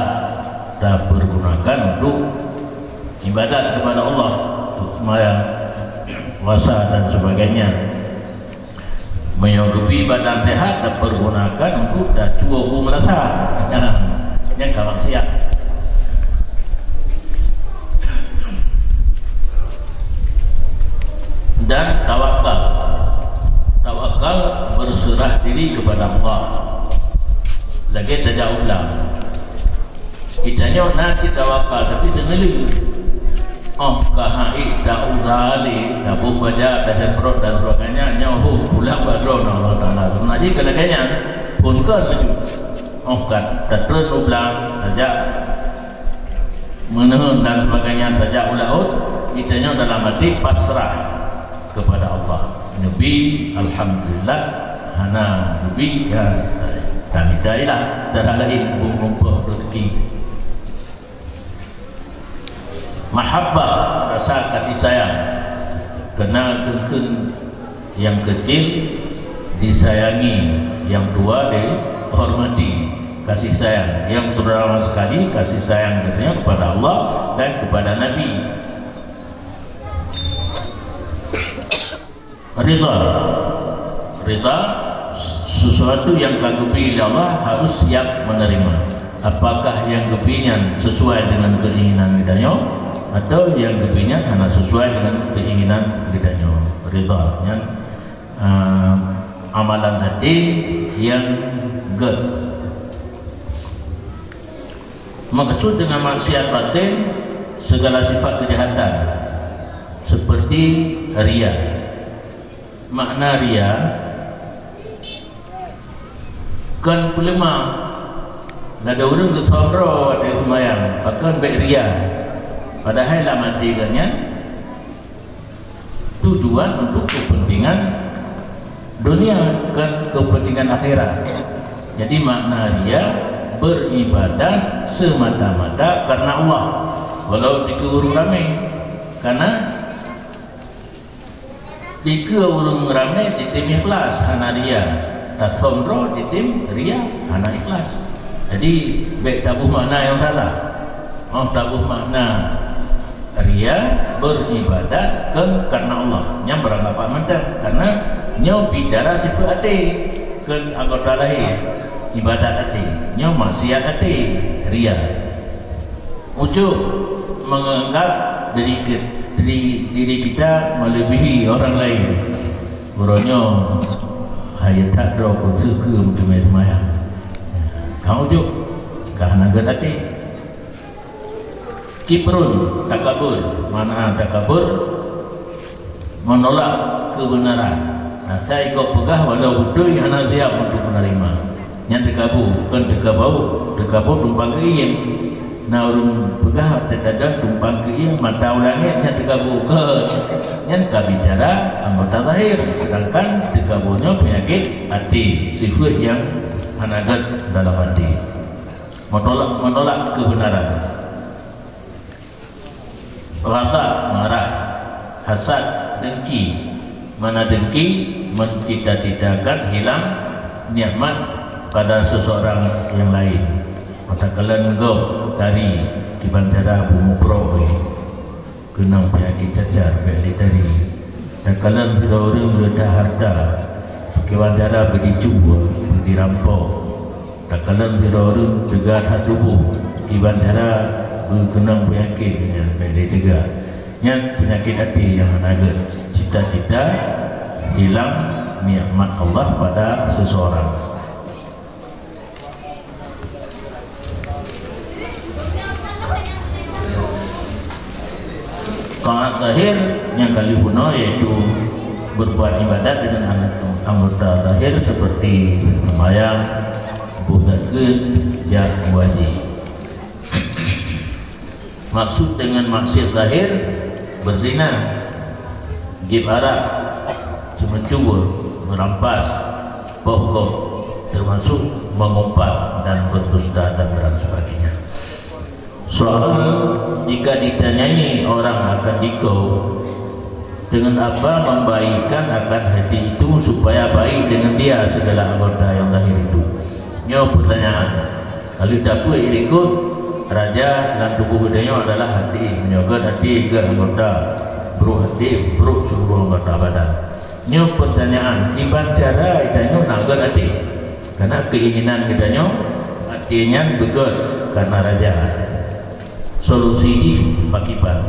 tapergunakan untuk ibadat kepada Allah, untuk sembahyang, puasa dan sebagainya. Meunyoe geubri badan sehat, tapergunakan untuk tacue bu meurasa. Nyan, nyan ka maksiat. Dan tawakal. Tawakal berserah diri kepada Allah. Lagée tajak u blang. Geutanyoe na cit tawakal, tapi teuneulheueh. Oh, ka hai, tak usah lé, taboh baja, tasemprot dan sebagainya, nyoe hu, pulang bak Droeneuh Allah Taala. Sebenarnya keu lagée nyan, phon kön laju. Oh, ka tatreun u blang, tajak meuneuen dan sebagainya, tajak u laôt, geutanyoe dalam hati pasrah kepada Allah. Neubi, alhamdulillah, hana neubi, ya, tamita ilah cara laén beu meurumpok rezeki. Mahabbah, rasa kasih sayang. Keureuna kheun-kheun nyang keucil disayangi, nyang tuha dihormati. Kasih sayang. Nyang terutama sekali, kasih sayang geutanyoe kepada Allah dan kepada Nabi. Ridha. Ridha, sesuatu nyang ka geubri lé Allah harus siap menerima. Apakah nyang geubri nyan sesuai dengan keinginan geutanyoe, atau nyang geubri nyan hana sesuai dengan keinginan geutanyoe? Ridha nyan, ah, amalan até nyang gét. Maksud dengan maksiat batin, segala sifat kejahatan, seperti ria. Makna ria, kon peuleumah. Ladôm ureuëng geusondroe watée seumayang, pakon bék ria. Padahai lam até geuh nyan, tujuan untuk kepentingan dunia, bukan kepentingan akhirat. Jadi, makna ria beribadah semata-mata karena Allah, walau dikeue ureuëng ramé. Karena dikeue ureuëng ramé jitem ikhlas, hana ria. Tasondroe jitem ria, hana ikhlas. Jadi, bék taboh makna nyang salah. Oh, taboh makna ria beribadat kon karena Allah. Nyan beurangkapat mantong. Karena nyoe bicara sifeuet até, kon anggota lahé. Ibadat até. Nyoe maksiat até, ria. Ucok menganggap diri ke-, diri, diri kita melebihi orang lain. Uroe nyoe hai that droe ku seukeue meuteumé seumayang. Ka ucok, ka hana gét até. Kibrun, takabur. Makna takabur, menolak kebenaran. Asai gob peugah walau beutôi hana siap untuk menerima. Nyan teukabu, kon teukabu, teukabu tumpang keuieng. Na ureuëng peugah teukadan tumpang keuieng mata u langét, nyan teukabu, kon. Nyan ka bicara anggota zahir, sedangkan teukabu nyoe peunyakét até, sifeuet nyang hana gét dalam até. Menolak, menolak kebenaran. Ghadab, marah. Hasad, dengki. Mana dengki? Mencita-citakan hilang nikmat pada seseorang yang lain. Mata kalian gob tari kiban cara beumukro, keunong penyakit cacar bèk lé tari. Takalon sidroe ureueng leutah harta, kiban cara beudicue, beudirampok. Takalon sidroe ureueng teuga that tuboh, kiban cara beukeunong peunyakét nyan bèk lé teuga. Nyan peunyakét até nyang hana gèt. Cita-cita hilang nikmat Allah pada seseorang. Taat zahir nyang ka lheueh bunoe yaitu berbuat ibadat dengan ang-, anggota zahir seperti sembahyang, boh zakeuet, jak haji. Maksud dengan maksiat zahir, berzina, jieb arak, ceumeucue, merampas, boh gob, termasuk mengumpat dan berdusta dan lain sebagainya. Soal jika ditanyai orang akan dikaum, dengan apa membaikkan akan hati itu supaya baik dengan dia segala anggota yang zahir itu? Nyoe pertanyaan. Lalu dapur ikut raja dalam tubuh geutanyoe adalah hati. Meunyoe gèt hati, gèt anggota, brôk hati, brôk seluruh anggota badan. Nyoe pertanyaan, kiban cara geutanyoe na gèt até? Karena keinginan geutanyoe até nyan beugèt karena raja. Solusi jih pakiban?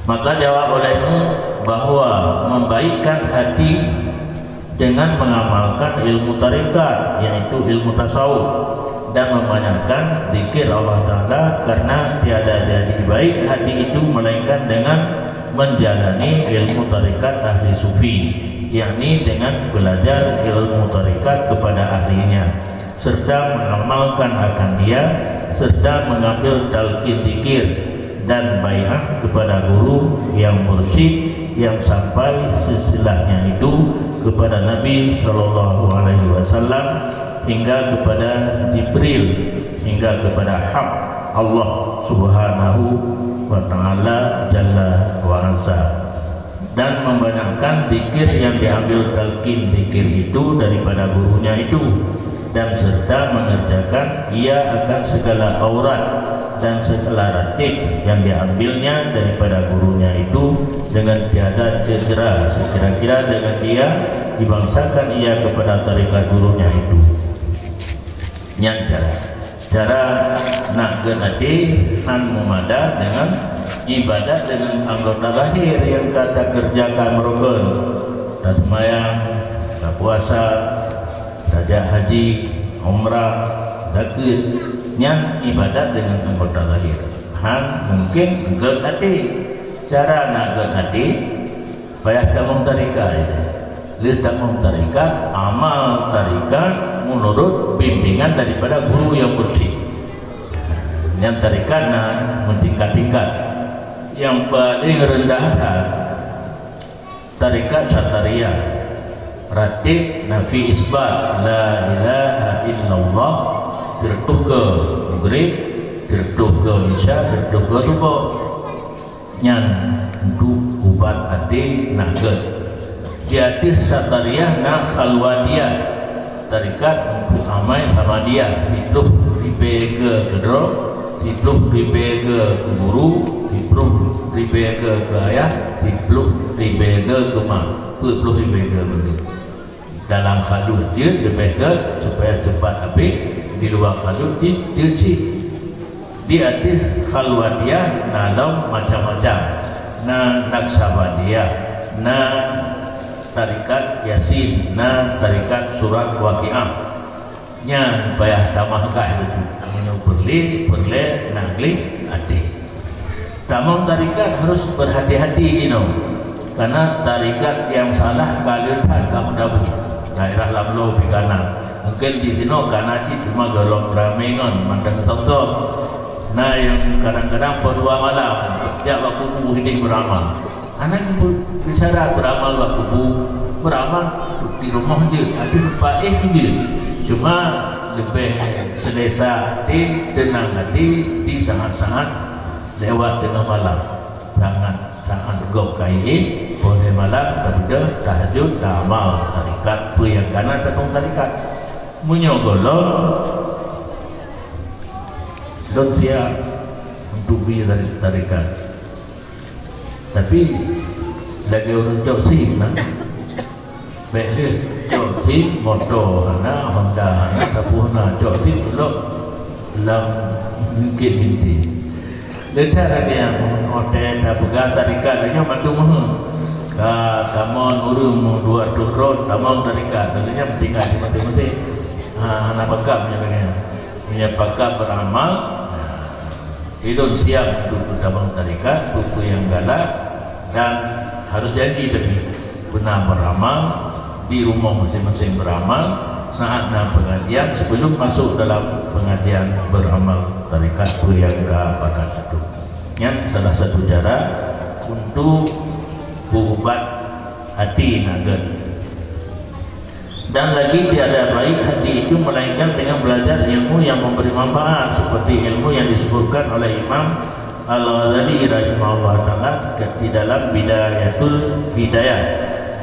Maka jawab olehmu bahwa membaikkan hati dengan mengamalkan ilmu tarekat, yaitu ilmu tasawuf, dan membanyakkan zikir Allah Ta'ala, karena tiada jadi baik hati itu melainkan dengan menjalani ilmu tarekat ahli sufi, yakni dengan belajar ilmu tarekat kepada ahlinya, serta mengamalkan akan dia, serta mengambil talqin zikir dan bai'ah kepada guru yang mursyid yang sampai silsilahnya itu kepada Nabi sallallahu alaihi wasallam hingga kepada Jibril, hingga kepada hak Allah Subhanahu wa Ta'ala Jalla wa Azza, dan membanyakkan zikir yang diambil talqin zikir itu daripada gurunya itu, dan serta mengerjakan ia akan segala aurat dan segala ratib yang diambilnya daripada gurunya itu dengan tiada cedera, sekira-kira dengan dia dibangsakan ia kepada tarekat gurunya itu. Nyan cara. Cara nak geunaté han meumada deungon ibadat deungon anggota zahir nyang ka takeureujakan meurukon, taseumayang, tapuasa, tajak haji, umrah, zakeuet, nyan ibadat deungon anggota zahir. Han mungken geunaté. Cara nak geunaté, payah tamong tarekat. Lheueh tamong tarekat, amal tarekat meunurot bimbingan daripada guru nyang mursyid. Nyan tarekat na meutingkat-tingkat. Nyang paleng reundah that, tarekat Syatariah. Ratib nafi isbat, la ilaha illallah, sireutoh keu Maghrib, sireutoh keu Isya, sireutoh keu Suboh. Nyan untuk ubat até nak gèt. Di ateueh Syatariah na Khalwatiyah, tarekat untuk amai Samadiyah, siploh ribèe keu keudroe, siploh ribèe keu guru, siploh ribèe keu, keu ayah, siploh ribèe keu, keu ma, peuet ploh ribèe keu beuneuh. Dalam khalut jeuet leubeh gèt supaya cepat habéh, di luwa khalut jeuet, jeuet cit. Di ateueh Khalwatiyah na lom macam-macam. Na Naqsabandiyah, na tarekat Yasin, na tarekat surat Waqiah. Nyan payah tamah gah itu. Meunyoe peureulèe, peureulèe na gleh até. Tamong tarekat harus berhati-hati jinoe, karena tarekat nyang salah ka le that ka meudabu. Daerah Lamlo pih ka na. Mungken di sinoe ka na cit, cuma gohlom ramé ngon mantong sop-sop. Na nyang kadang-kadang po dua malam, jak bak kubu hideh beuramal. Hana beu-, bicara beuramal bak kubu, beuramal di rumoh jeuet, ateueh paéh jeuet. Cuma leubeh seulesa até, teunang até di saat-saat lewat teungoh malam. Sangat, sangat Gob kayém, poh lhèe malam tabeudôh, tahajud, taamal tarekat, peue nyang ka na teuntang tarekat. Meunyoe gohlom, lôn siap untuk bri tare-, tarekat. Tapi, lagèe ureueng cok sim, nah. Bèk lheueh cok sim, moto hana, Honda hana, sapeue hana, cok sim ulok lam bukét binti. Leucah lagèe nyan, meunyoe watèe tapeugah tarekat, lagèe nyan mandum meuheueh. Ka tamong ureueng dua ratus droe, tamong tarekat, lagèe nyan tinggai di maté-maté. Ha, hana pakat meunyoe lagèe nyan. Meunyoe pakat beuramal, ha, ulôn siap untuk tamong tarekat, peue-peue nyang galak, dan harus janji tapi beuna beuramal, di rumoh maséng-maséng beuramal, saat na pengajian, sebelum masuk dalam pengajian beuramal tarekat peue nyang ka pakat itu. Nyan salah satu cara untuk beuubat até nyang gèt. Dan lagi tiada baik hati itu melainkan dengan belajar ilmu yang memberi manfaat, seperti ilmu yang disebutkan oleh Imam Al-Ghazali rahimahullah taala di dalam Bidayatul Hidayah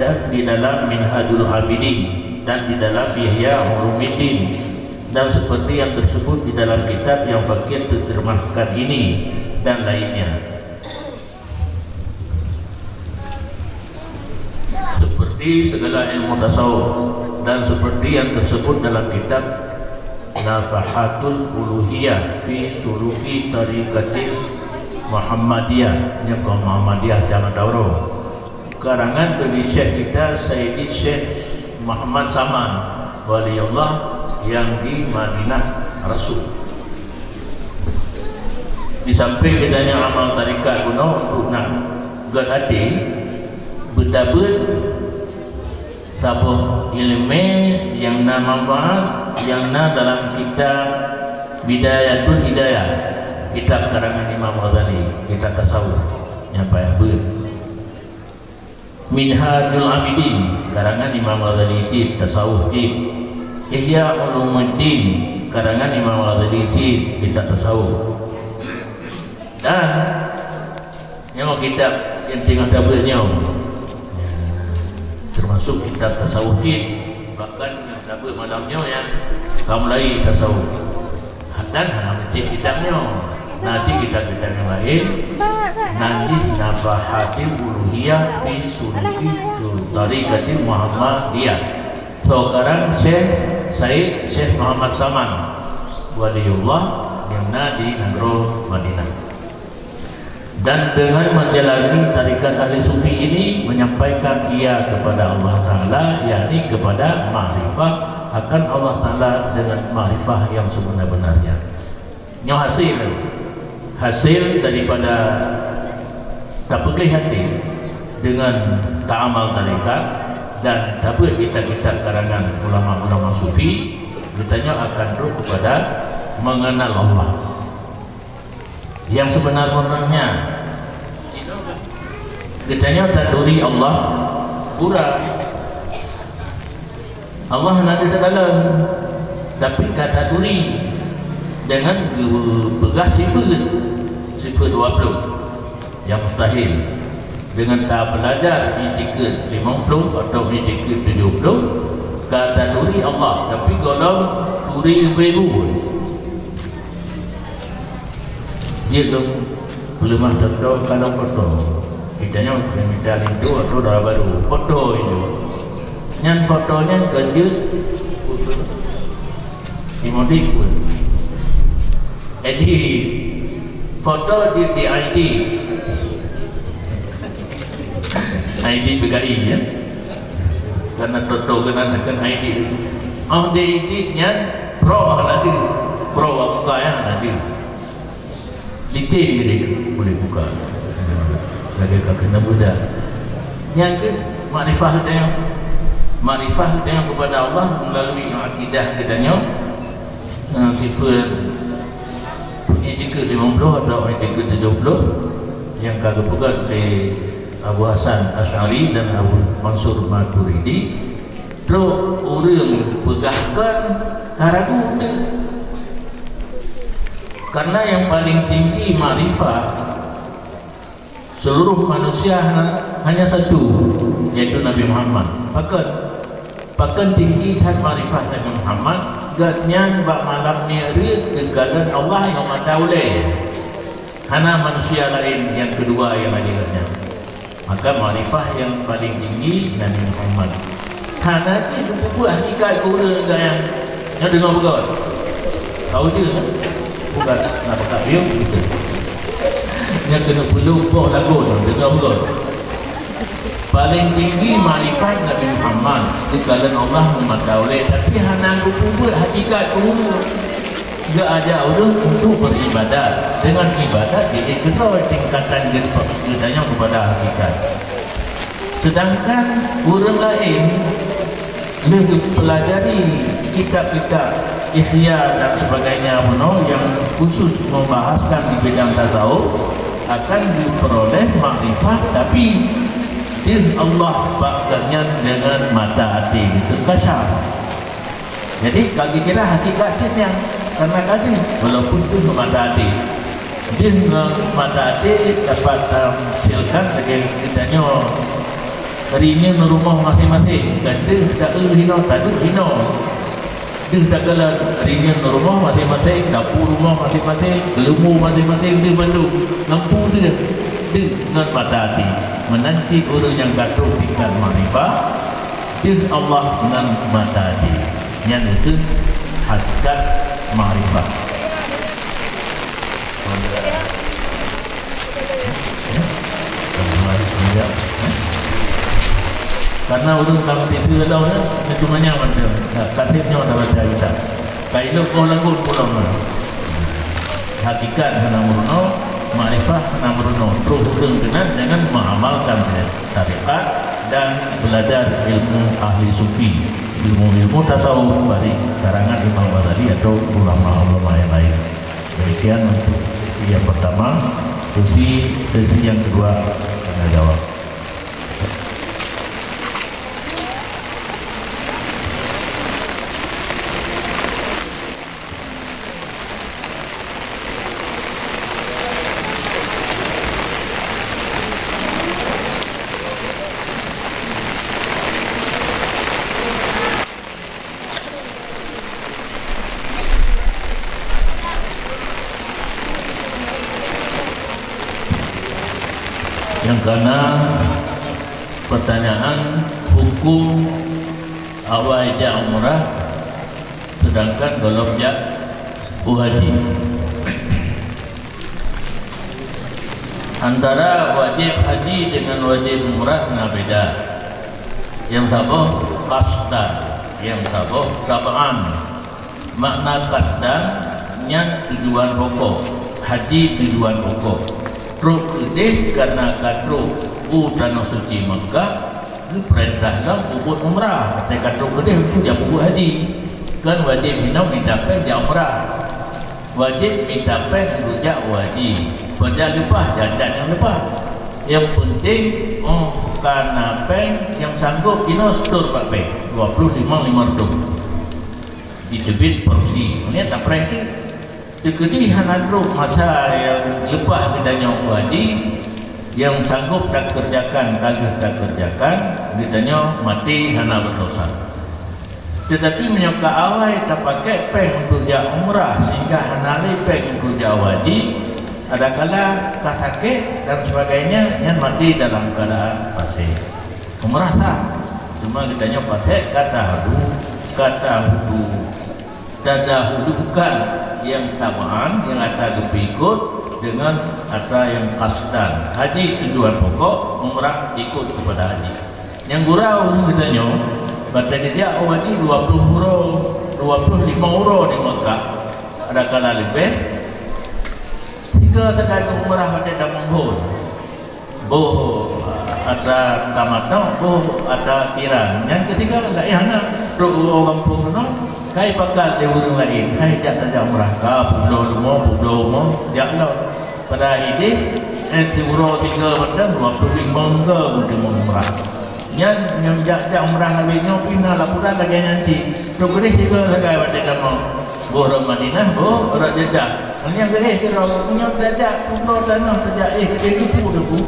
dan di dalam Minhajul Abidin dan di dalam Ihya Ulumuddin dan seperti yang tersebut di dalam kitab yang fakir terjemahkan ini dan lainnya. Seperti segala ilmu tasawuf dan seperti yang tersebut dalam kitab Nafahatul Uluhiyah fi Suruki Tarikatil Muhammadiyah, nyang keu Muhammadiyah jangan tahu. Karangan dari Syekh kita, Sayyidi Syekh Muhammad Saman, waliullah yang di Madinah Rasul. Di samping geutanyoe amal tarekat bunoe untuk na gèt até, beutabeuet saboh ileumèe nyang na manfaat, nyang na dalam kitab Bidayatul Hidayah, kitab karangan Imam Ghazali, kitab tasawuf nyang payah beuet. Minhajul Abidin, karangan Imam Ghazali cit, tasawuf cit. Ihya Ulumuddin, karangan Imam Ghazali cit, kitab tasawuf. Dan nyoe kitab nyang teungoh tabeuet nyoe, termasuk kitab tasawuf cit, bahkan nyang tabeuet malam nyoe nyan ka mulai tasawuf. Dan hana meucit kitab nyoe. Na cit kitab-kitab nyang laén. Nan jih Nafahatil Uluhiyah fi Suluki Tarikatil Muhammadiyah. Soe karang? Syekh Said Syekh Muhammad Saman, waliullah nyang na di nanggroe Madinah. Dan dengan menjalani tarikat ahli sufi ini menyampaikan ia kepada Allah Ta'ala, yakni kepada makrifah akan Allah Ta'ala dengan makrifah yang sebenar-benarnya. Nyoe hasil, hasil daripada tapeugléh até dengan taamal tarikat dan tabeuet kitab-kitab karangan ulama-ulama sufi, geutanyoe akan trok kepada mengenal Allah. Nyang seubeuna-beunanya, geutanyoe taturi Allah gura. Allah hana geukalon, tapi ka taturi deungon geupeugah sifeut, sifeut dua ploh nyang mustahil. Deungon tabeulajar itikeuet limong ploh atau itikeuet tujoh ploh, ka taturi Allah, tapi gohlom turi ubé buet. Jeuet lôn peuleumah contoh, kalau foto. Geutanyoe mita linto atau dara barô. Foto itu. Nyan foto nyan kon jeuet. Simodi pun. Jadi, foto di, di I D. I D P K I, ya. Karena foto keunan akan I D. Oh, di I D nyan pro lagi. Pro apa yang lagi? Licin geude boleh buka. Lagèe ka keuneuk beudôh. Nyang keu makrifah geutanyoe. Makrifah geutanyoe kepada Allah melalui akidah geutanyoe. Eh, sifeut itikeuet limong ploh atau itikeuet tujoh ploh nyang ka geupeugah lé Abu Hasan Asy'ari dan Abu Mansur Maturidi. Trok ureueng peugah kon ka ragu teuh. Karena yang paling tinggi makrifah, Seluruh manusia ha-, hanya satu, yaitu Nabi Muhammad. Pakon? Pakon tinggi that makrifah Nabi Muhammad, gobnyan bak malam Mi'raj geukalon Allah ngon mata ulée. Hana manusia laén nyang keudua nyang lagée gobnyan. Maka makrifah nyang paleng tinggi Nabi Muhammad. Hana jih geupeubuet hakikat keu ureuëng gobnyan. Nyoe deungoe beugöt. Tahu je, kan? Bukan nak peugah biôh, betul. Nyang keuneuk peuleueh boh lagu nyoe, deungoe beugöt. Paleng tinggi makrifat Nabi Muhammad, geukalon Allah ngon mata ulée, tapi hana geupeubuet hakikat keu ureuëng. Geuaja ureuëng untuk beribadat. Dengan ibadat diikutkan tingkatan geutanyoe kepada hakikat. Sedangkan ureuëng laén lheueh geupelajari kitab-kitab Ihya dan sebagainya bunoe yang khusus membahaskan di bidang tasawuf akan diperoleh makrifat, tapi deuh Allah bak gobnyan deungon mata até, itu kasyaf. Jadi, ka geukira hakikat cit nyan, karena ka deuh, walaupun deuh ngon mata até. Deuh ngon mata até dapat tamsilkan lagée geutanyoe rinyeun rumoh maséng-maséng, ka deuh taeu hinoe, taduek hinoe. Deuh takalon rinyeun rumoh maséng-maséng, dapu rumoh maséng-maséng, geulumu maséng-maséng, deuh bandum. Ngon peue deuh? Deuh ngon mata até. Meunan cit ureuëng nyang ka trok tingkat makrifah, deuh Allah ngon mata até. Nyan keuh hakikat makrifah. Karena ureuëng ka meuteupeu lom nyan, nyan cuma nyan mantong. Ka, ka seb nyoe tabaca kitab. Ka ilok boh lagu pulang nyan. Hakikat hana meurunoe, makrifah hana meurunoe. Troh ureuëng keunan deungon mengamalkan tarekat dan belajar ilmu ahli sufi, ilmu-ilmu tasawuf dari karangan Imam Ghazali atau ulama-ulama yang lain. Demikian untuk sesi yang pertama. Sesi, sesi yang kedua tanya jawab. Nyang kana pertanyaan hukum awai jak umrah sedangkan gohlom jak u haji. Antara wajéb haji deungon wajéb umrah na beda. Nyang saboh qasdan, nyang saboh tab'an. Makna qasdan nyan tujuan pokok, haji tujuan pokok. Trok keudeh kareuna ka trok u Tanoh Suci Meukah, geupeurintah lom peubuet umrah, watée ka trok keudeh untuk jak peubuet haji. Kon wajéb hinoe mita péng jak umrah. Wajéb mita péng untuk jak u haji. Peue jak leupah, jak-jak nyang leupah. Nyang peunteng, óh ka na péng nyang sanggôp jinoe seutôt bak bank, dua ploh limong limong reutôh. Jiteubiet porsi. Nyan tapreh teuk. Teukeudi hana trok masa nyang leupah geutanyoe u haji, nyang sanggôp takeureujakan ka lheueh takeureujakan, geutanyoe maté hana beudosa. Teutapi meunyoe ka awai tapakék péng untuk jak umrah sehingga hana lé péng untuk jak u haji, adakala ka sakét dan sebagainya, nyan maté dalam keuadaan fasék. Umrah sah, cuma geutanyoe pasék ka tahadu, ka tahudu, tadahulukan nyang tab'an, nyang atra geupeuikot, deungon atra nyang qasdan. Haji tujuan pokok, umrah ikot keupada haji. Nyang gurau geutanyoe, watée geujak u haji dua ploh uroe, dua ploh limong uroe di Meukah, adakala leubeh, tiga teuka umrah watée tamong phon. Boh atra tamattu, boh atra kiran. Nyang ketiga, laén hana. Trok u gampông keunoe, kai pakat lé ureuëng laén, kai jak tajak umrah. Ka peubloe leumo, peubloe umu, jak lom. Padahai idéh, eh, siuroe tiga mantong, dua ploh limong go meuteumé umrah. Nyan nyang jak-jak umrah habéh nyoe pih na laporan lagée nyan cit. Trok keudeh tiga sagai watée tamong. Boh rot Madinah, boh rot Jeddah. Nyan keudeh sidroe, nyoe tajak, peubloe tanoh tajak, eh, keudeh geupeu teungku.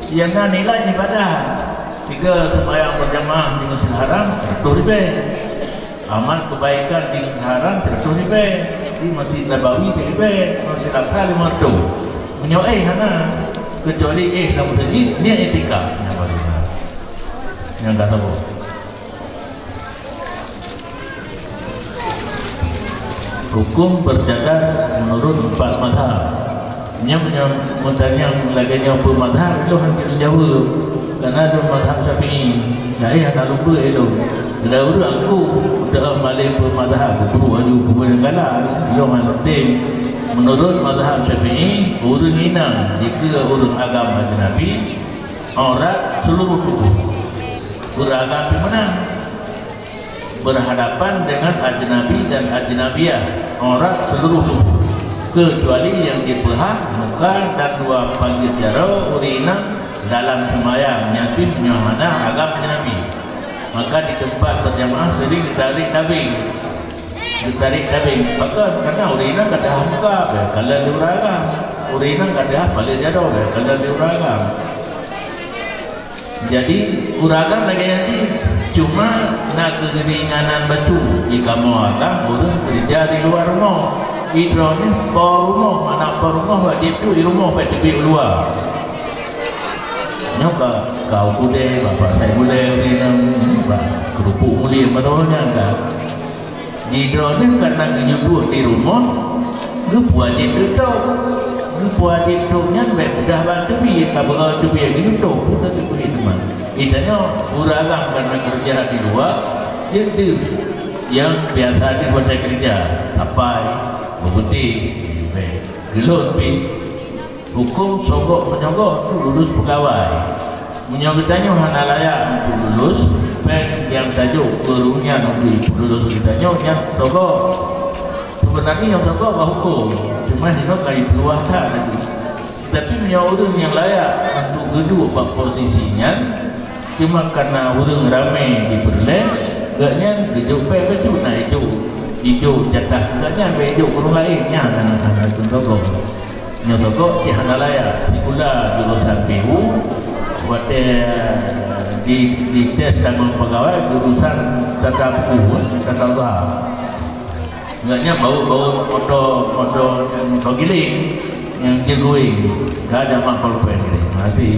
Nyang na nilai ibadah. Tiga, sembahyang berjamaah di Masjid Haram, seratus ribèe. Amal kebaikan di Masjid Haram, seratus ribèe. Di Masjid Nabawi, siribèe. Masjid Aqsa, lima ratus. Meunyoe éh hana, kecuali éh lam masjid, niat iktikaf. Nyang paling hana. Nyang ka saboh. Huköm bercadar menurut empat mazhab. Nyan meunyoe meutanyong lagèe nyoe peue mazhab, ilôn hana jaweueb. Karena lôn mazhab Syafi'i. Jadi hana lupa ilôn. Bila ureueng aku, udah malèe peue mazhab, guru aju guru nyang galak, ilôn hana tem. Menurut mazhab Syafi'i, ureueng inong jikheun ureueng agam ajnabi, aurat seluruh tubuh. Ureueng agam pih meunan. Berhadapan dengan ajnabi dan ajnabiyah, aurat seluruh tubuh, kecuali yang dipeuhah muka dan dua panggil jaroe ureueng inong dalam seumayang, nyan pih meunyoe hana agam ajnabi. Maka di tempat berjamaah sering ditarik tabeng. Ditarik tabeng. Pakon? Karena ureueng inong ka teuhah muka, bèk kalon lé ureueng agam. Ureueng inong ka teuhah panggil jaroe, bèk kalon lé ureueng agam. Jadi, ureueng agam lagèe nyan cit, cuma na keuringanan bacut di kamoe agam ureueng keureuja di luwa rumoh. Di droeneuh po rumoh, mana po rumoh wajéb teubiet di rumoh, bèk teubiet u luwa. Nyoe ka, ka u keudè, bak pasai mulai, ureueng inong, bak keurupuk mulim, baroe nyan ka. Di droeneuh karena geujeuet di rumoh, geupeuwajéb teutob. Geupeuwajéb tôb nyan bèk mudah bak teubiet, ka beuet teubiet geutôb, peue ka teubiet teuma. Geutanyoe ureueng agam karena keureuja di luwa, jeuet deuh nyang biasa deuh watèe keureuja, sapai, beubeudeh, bèk. Geulôn pih. Huköm sogok meunyoe gok tu lulus peugawai. Meunyoe geutanyoe hana layak untuk lulus, péng nyang tajok keu ureueng nyan untuk lulus geutanyoe nyan sogok. Seubeunajih nyang sogok bah huköm, cuma jinoe ka jipeuluah that laju. Tapi meunyoe ureueng nyang layak untuk geuduek bak posisi nyan, Cuma karena ureueng ramé jipeureulèe, gobnyan geujok bèe bacut na ijok, ijok jatah gobnyan bèk ijok ureueng laén, nyan hana, hana teuntogong. Nyoe togong cit hana layak, sikula jurusan P U, watèe di, dites tamong peugawai jurusan tata buku, tata usaha. Gobnyan bawa-bawa moto, moto, moto giling nyang jeuet geuwéng. Ka jameun pulpen giling. Maté.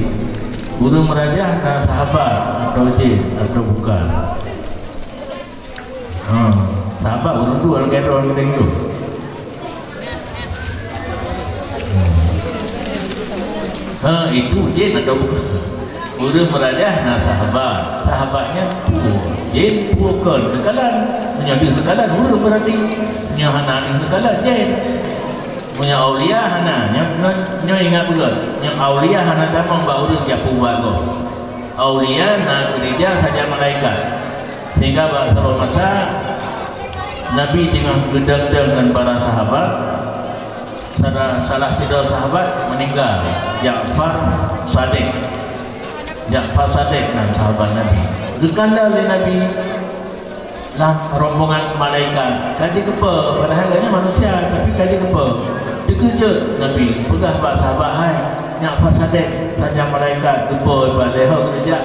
Ureueng meurajah na sahabat atau jén atau bukan? Ha, sahabat ureueng tu, ureueng keudroe giling tu. Ha, itu jén atau bukan? Ureueng meurajah na sahabat. Sahabat nyan peue? Jén peue kon? Neukalon. Meunyoe deuh neukalon, ureueng beurati. Meunyoe hana deuh neukalon, jén. Meunyoe aulia hana, nyoe, nyoe, nyoe ingat beutôi. Nyoe aulia hana tamong bak ureueng jak peubuet gob. Aulia na keureuja sajan malaikat. Sehingga bak saboh masa, Nabi teungoh geudong-dong ngon para sahabat, Salah, salah sidroe sahabat meuninggai, Ja'far Sadiq. Ja'far Sadiq nan sahabat Nabi. Geukalon lé Nabi lam rombongan malaikat. Ka jiteupeue, padahai gobnyan manusia, tapi ka jiteupeue. Teukeujot Nabi, peugah bak sahabat, "Hai, Ja'far Sadiq, sajan malaikat, teupeue bak lé ho geujak."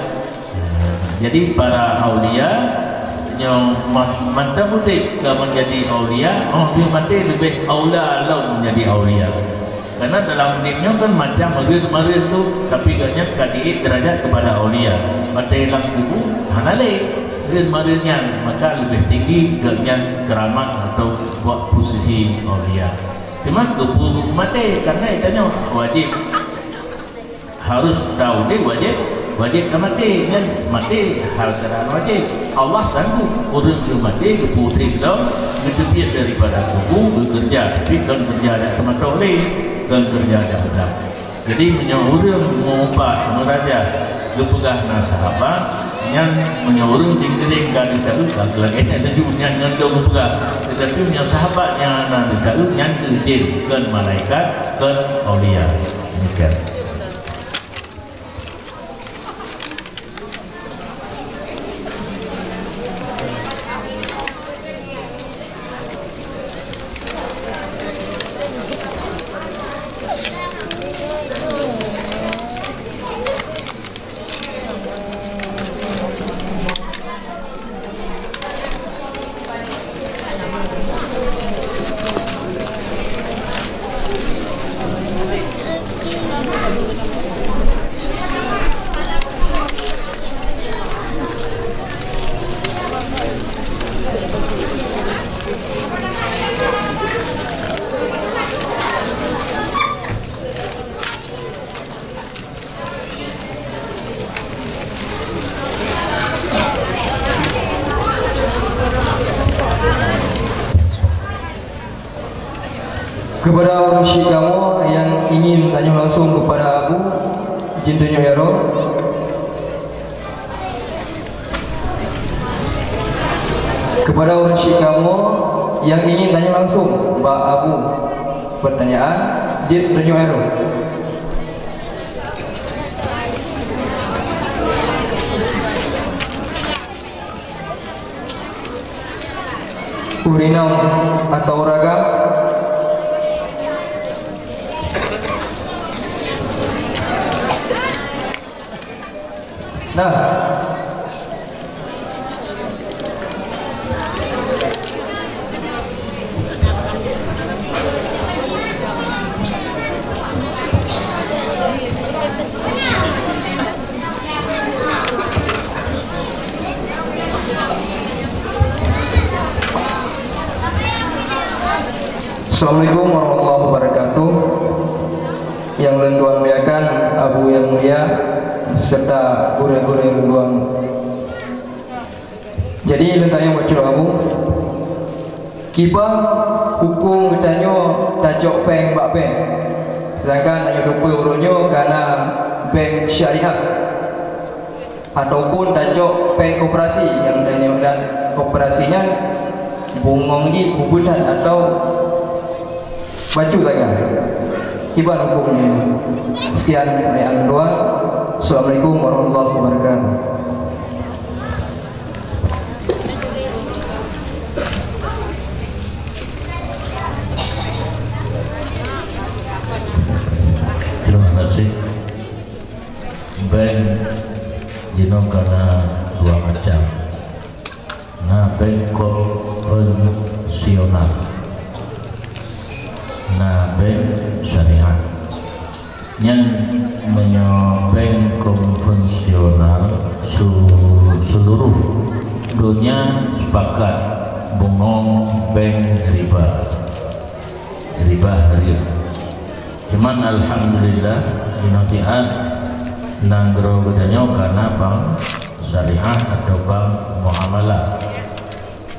Jadi, para aulia nyoe ma-, mantong udeb ka meunjadi aulia, óh lheueh maté leubeh aula lom meunjadi aulia. Karena dalam udeb nyoe kan macam meureun-meureun tu, tapi gobnyan ka jiék deurajat keupada aulia. Maté lam kubu hana lé reun-meureun nyan, maka leubeh tinggi gobnyan keuramat atau buet posisi aulia. Teuma keupeue maté, karena geutanyoe wajéb. Harôh taudeb wajéb, wajéb tamaté, nyan maté hal keadaan wajéb. Allah sanggup ureueng nyang maté geupeuudeb lom, geuteubiet daripada kubu, geukeureuja, tapi kon keureuja jak teumatok lé, kon keureuja jak beudang. Jadi, meunyoe ureueng meu-ubat, meurajah, geupeugah na sahabat, nyan meunyoe ureueng jikeuring ka jiteubiet, ka lagèe nyan laju nyan ngon dong geupeugah. Teutapi meunyoe sahabat nyang hana jiteubiet, nyan keuh jén, kon malaikat, kon aulia. Demikian. Kepada ureuëng syik kamoe nyang ingin tanyong langsung kepada Abu, jeuet tanyoe jaroe. Kepada ureuëng syik kamoe nyang ingin tanyong langsung bak Abu pertanyaan, jeuet tanyoe jaroe. Ureuëng inong atawa ureuëng agam? Nah. Assalamualaikum warahmatullahi wabarakatuh. Nyang lôn tuan muliakan Abu Yang Mulia serta gurée-gurée lôn tuan. Jadi lôn tanyong bacut Abu, kiban huköm geutanyoe tacok péng bak bank, sedangkan tanyoe teupeue uroe nyoe ka na bank syariah? Ataupun tacok péng koperasi nyang tanyoe dan koperasi nyan bungong jih ubit that atau bacut sagai? Kiban huköm nyan? Sekian pertanyaan dua. Assalamualaikum warahmatullahi wabarakatuh. Terima kasih. Bank jinoe ka na dua macam. Na bank konvensional, na bank syariah. Nyan meunyoe bank konvensional, su-, seluruh donya sepakat bungong bank riba. Riba hareuem. Cuman alhamdulillah, inoe siat nanggroe geutanyoe ka na bank syariah atau bank muamalah.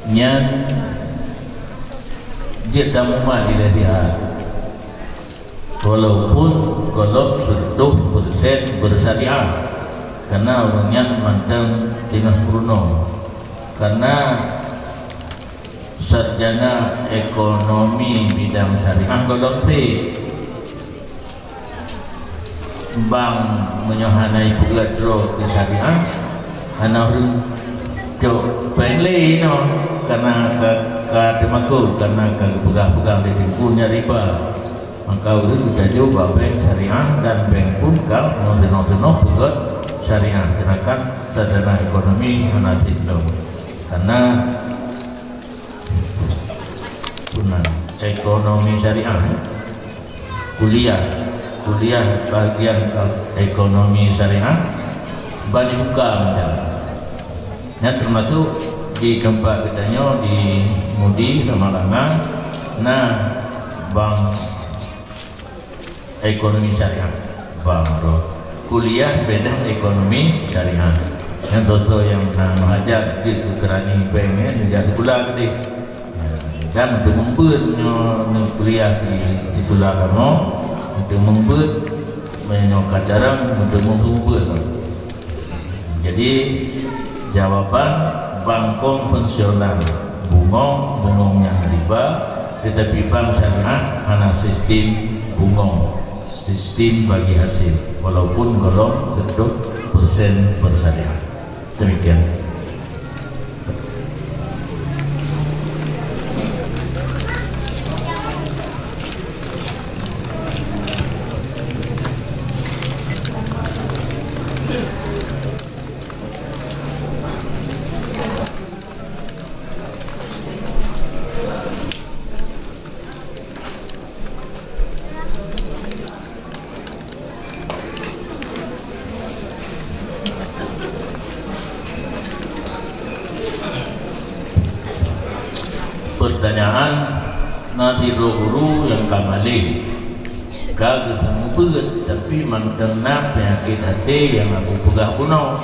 Nyan jeuet tamuma di siat. Walaupun gohlom seureutôh persen bersyariah, karena ureuëng nyan mantong teungoh peurunoe. Karena sarjana ekonomi bidang syariah gohlom treb. Bank meunyoe hana jipeugah droe keu syariah, hana ureuëng cok péng lé inoe, karena ka, ka teumakot, karena ka geupeugah-peugah lé Teungku nyan riba. Maka ureuëng geutanyoe bak bank syariah dan bank pun ka meunyoe teunoh-teunoh peugah syariah, sedangkan sarjana ekonomi hana treb lom. Karena Tunan, ekonomi syariah, ya. Kuliah, kuliah bagian ekonomi syariah, ban dibuka macam. Nyan termasuk di tempat geutanyoe di Mudi, Samalanga, na bank ekonomi syariah. Bang, bro. Kuliah bidang ekonomi syariah. Nyang soe-soe nyang na meuhajat jeuet keu keurani bank, ya, neujak sikula keudeh. Dan untuk membeuet nyoe, nyoe kuliah di sikula kamoe, untuk membeuet, meunyoe ka jarang, untuk membeuet. Jadi, jawaban bank konvensional bungong, bungong nyang riba, tetapi bank syariah hana sistem bungong, sistem bagi hasil, walaupun gohlom seureutôh persen bersyariah. Demikian. Pertanyaan, na sidroe guru nyang ka malém, ka geuseumeubeuet, tapi mantong na peunyakét até nyang Abu peugah bunoe.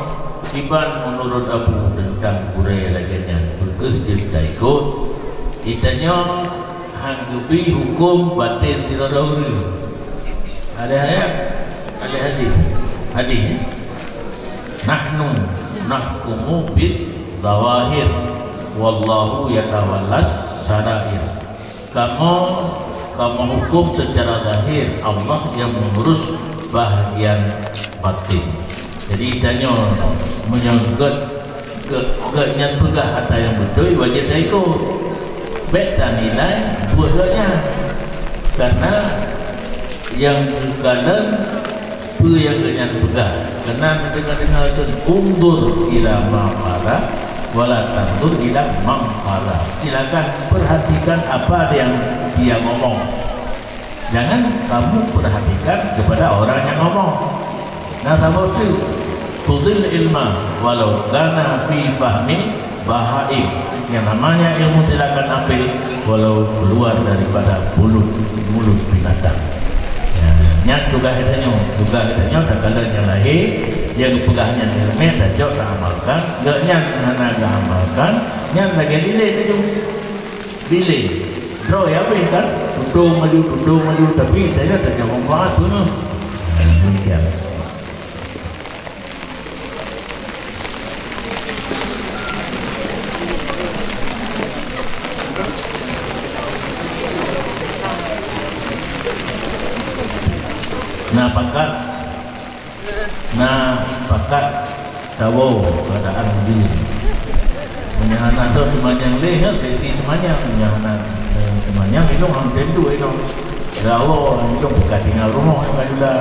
Kiban meunurot Abu teuntang gurée lagée nyan, peu kheueh jeuet taikot? Geutanyoe Nyang geubri huköm batin sidroe ureuëng. Ada ayat, ada hadis. Hadis, ya? "Nahnu nahkumu bidz zawahir, wallahu yatawallas sarair." Kamoe, kamoe huköm secara zahir, Allah yang mengurus bahagian batin. Jadi, tanyoe meunyoe gét Gét, gét nyan peugah ata nyang beutôi, wajéb taikot. Bék tanilai buet gét nyan. Karena nyang geukalon peue nyang gét nyan peugah. Karena deungoe-deungoe kheun, "Unzur ila ma qala, wala tanzur ila man qala." Silakan perhatikan apa yang dia ngomong. Jangan kamu perhatikan kepada orang yang ngomong. Nah, saboh tu, "Khudhil ilma walau kana fi fahmi bahaim." Yang namanya ilmu silakan ambil walau keluar daripada mulut, mulut binatang. Ya, nyan tugaih geutanyoe, tugaih geutanyoe takalon nyang lahé, nyang geupeugah nyan ilmu tajok taamalkan, gét nyan hana geuamalkan, nyan lagée lilé teuh. Bilé. Droe ya, bilé kan? Tutong maju, tutong maju, tapi saya tak jawab apa tu, nah. Nah, demikian. Nah, pakat. Na pakat tawoe keuadaan di. Meunyoe hana soe teumanyong lé, nyoe sesi teumanyong. Meunyoe hana, eh, teumanyong, inong han tem duek inong. Tawoe inong buka tinggai rumoh nyang ka jula.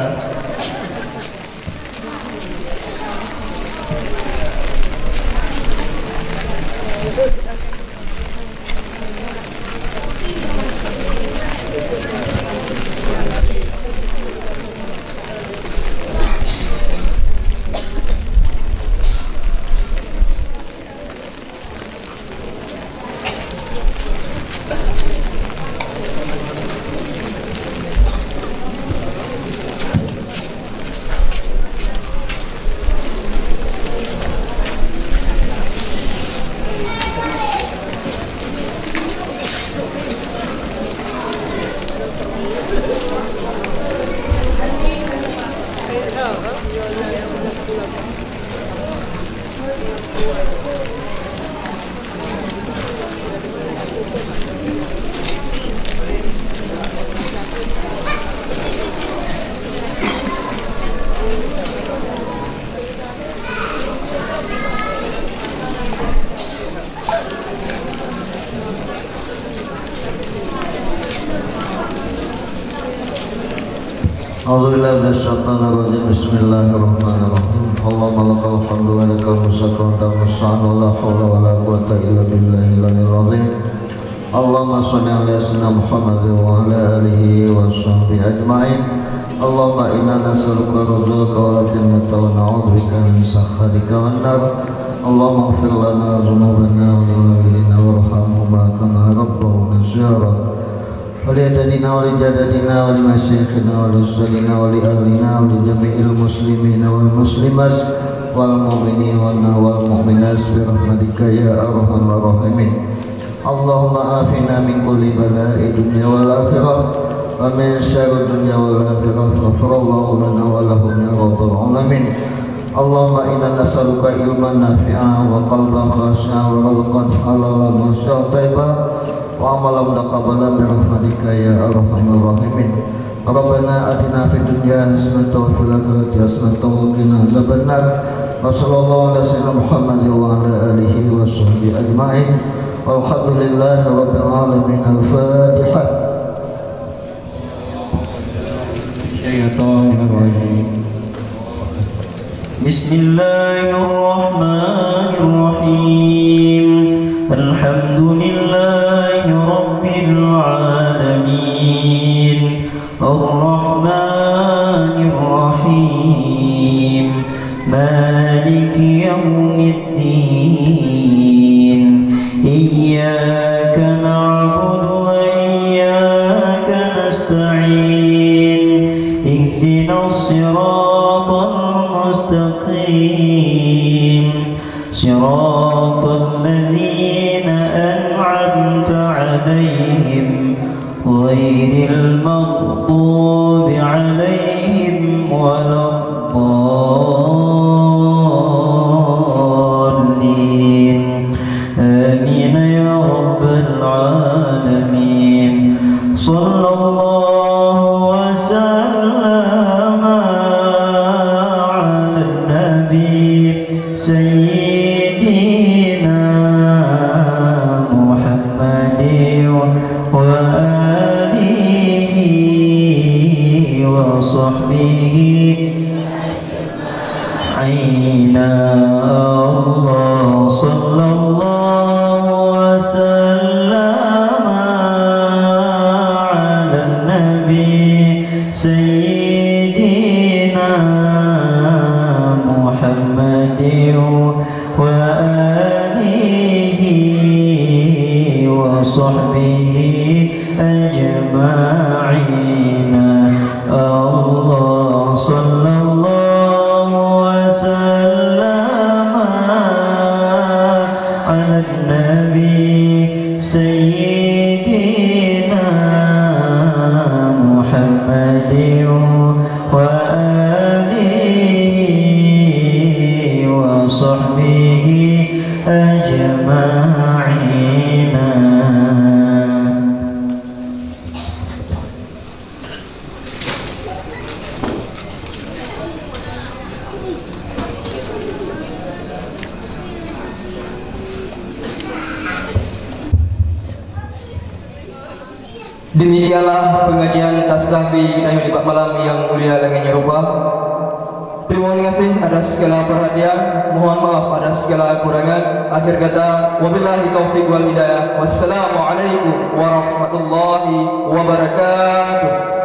أعوذ بالله من الشيطان الرجيم. بسم الله الرحمن الرحيم. اللهم لك الحمد ولك المستعان وأنت المستعان ولا حول ولا قوة إلا بالله العلي العظيم. اللهم صل على سيدنا محمد وعلى آله وصحبه أجمعين. اللهم إنا نسألك رضاك والجنة ونعوذ بك من سخطك والنار. اللهم اغفر لنا ذنوبنا ولوالدينا وارحمهما كما ربونا صغارا. ولأجدادنا ولجداتنا ولمشايخنا ولأستاذنا ولأهلنا ولجميع المسلمين والمسلمات والمؤمنين والمؤمنات برحمتك يا أرحم الراحمين. اللهم عافنا من كل بلاء الدنيا والآخرة ومن شر الدنيا والآخرة. غفر الله لنا ولهم يا رب العالمين. اللهم إنا نسألك علما نافعا وقلبا خاشعا ورزقا حلالا ورزقا طيبا وعملا متقبلا برحمتك يا أرحم الراحمين. ربنا آتنا في الدنيا حسنة وفي الآخرة حسنة وقنا عذاب النار. وصلى الله على سيدنا محمد وعلى آله وصحبه أجمعين. والحمد لله رب العالمين. الفاتحة. الشيطان الرجيم. بسم الله الرحمن الرحيم. الحمد لله رب العالمين. الرحمن الرحيم. مالك يوم الدين. إياك نعبد وإياك نستعين. اهدنا الصراط المستقيم. صراط غير المغضوب عليهم ولا الضالين. آمين يا رب العالمين. صلى الله وسلم على النبي سيدنا محمد وآله وصحبه أجمعين. الله صلى الله وسلم على النبي سيدنا محمد وآله وصحبه أجمعين. الله صلى الله وسلم على النبي سيدنا محمد وآله وصحبه أجمعين. Demikianlah pengajian Tasbih Tahajud di bak malam yang mulia dan yang rupa. Terima kasih atas segala perhatian. Mohon maaf atas segala kekurangan. Akhir kata, wabillahi taufiq wal hidayah. Wassalamualaikum warahmatullahi wabarakatuh.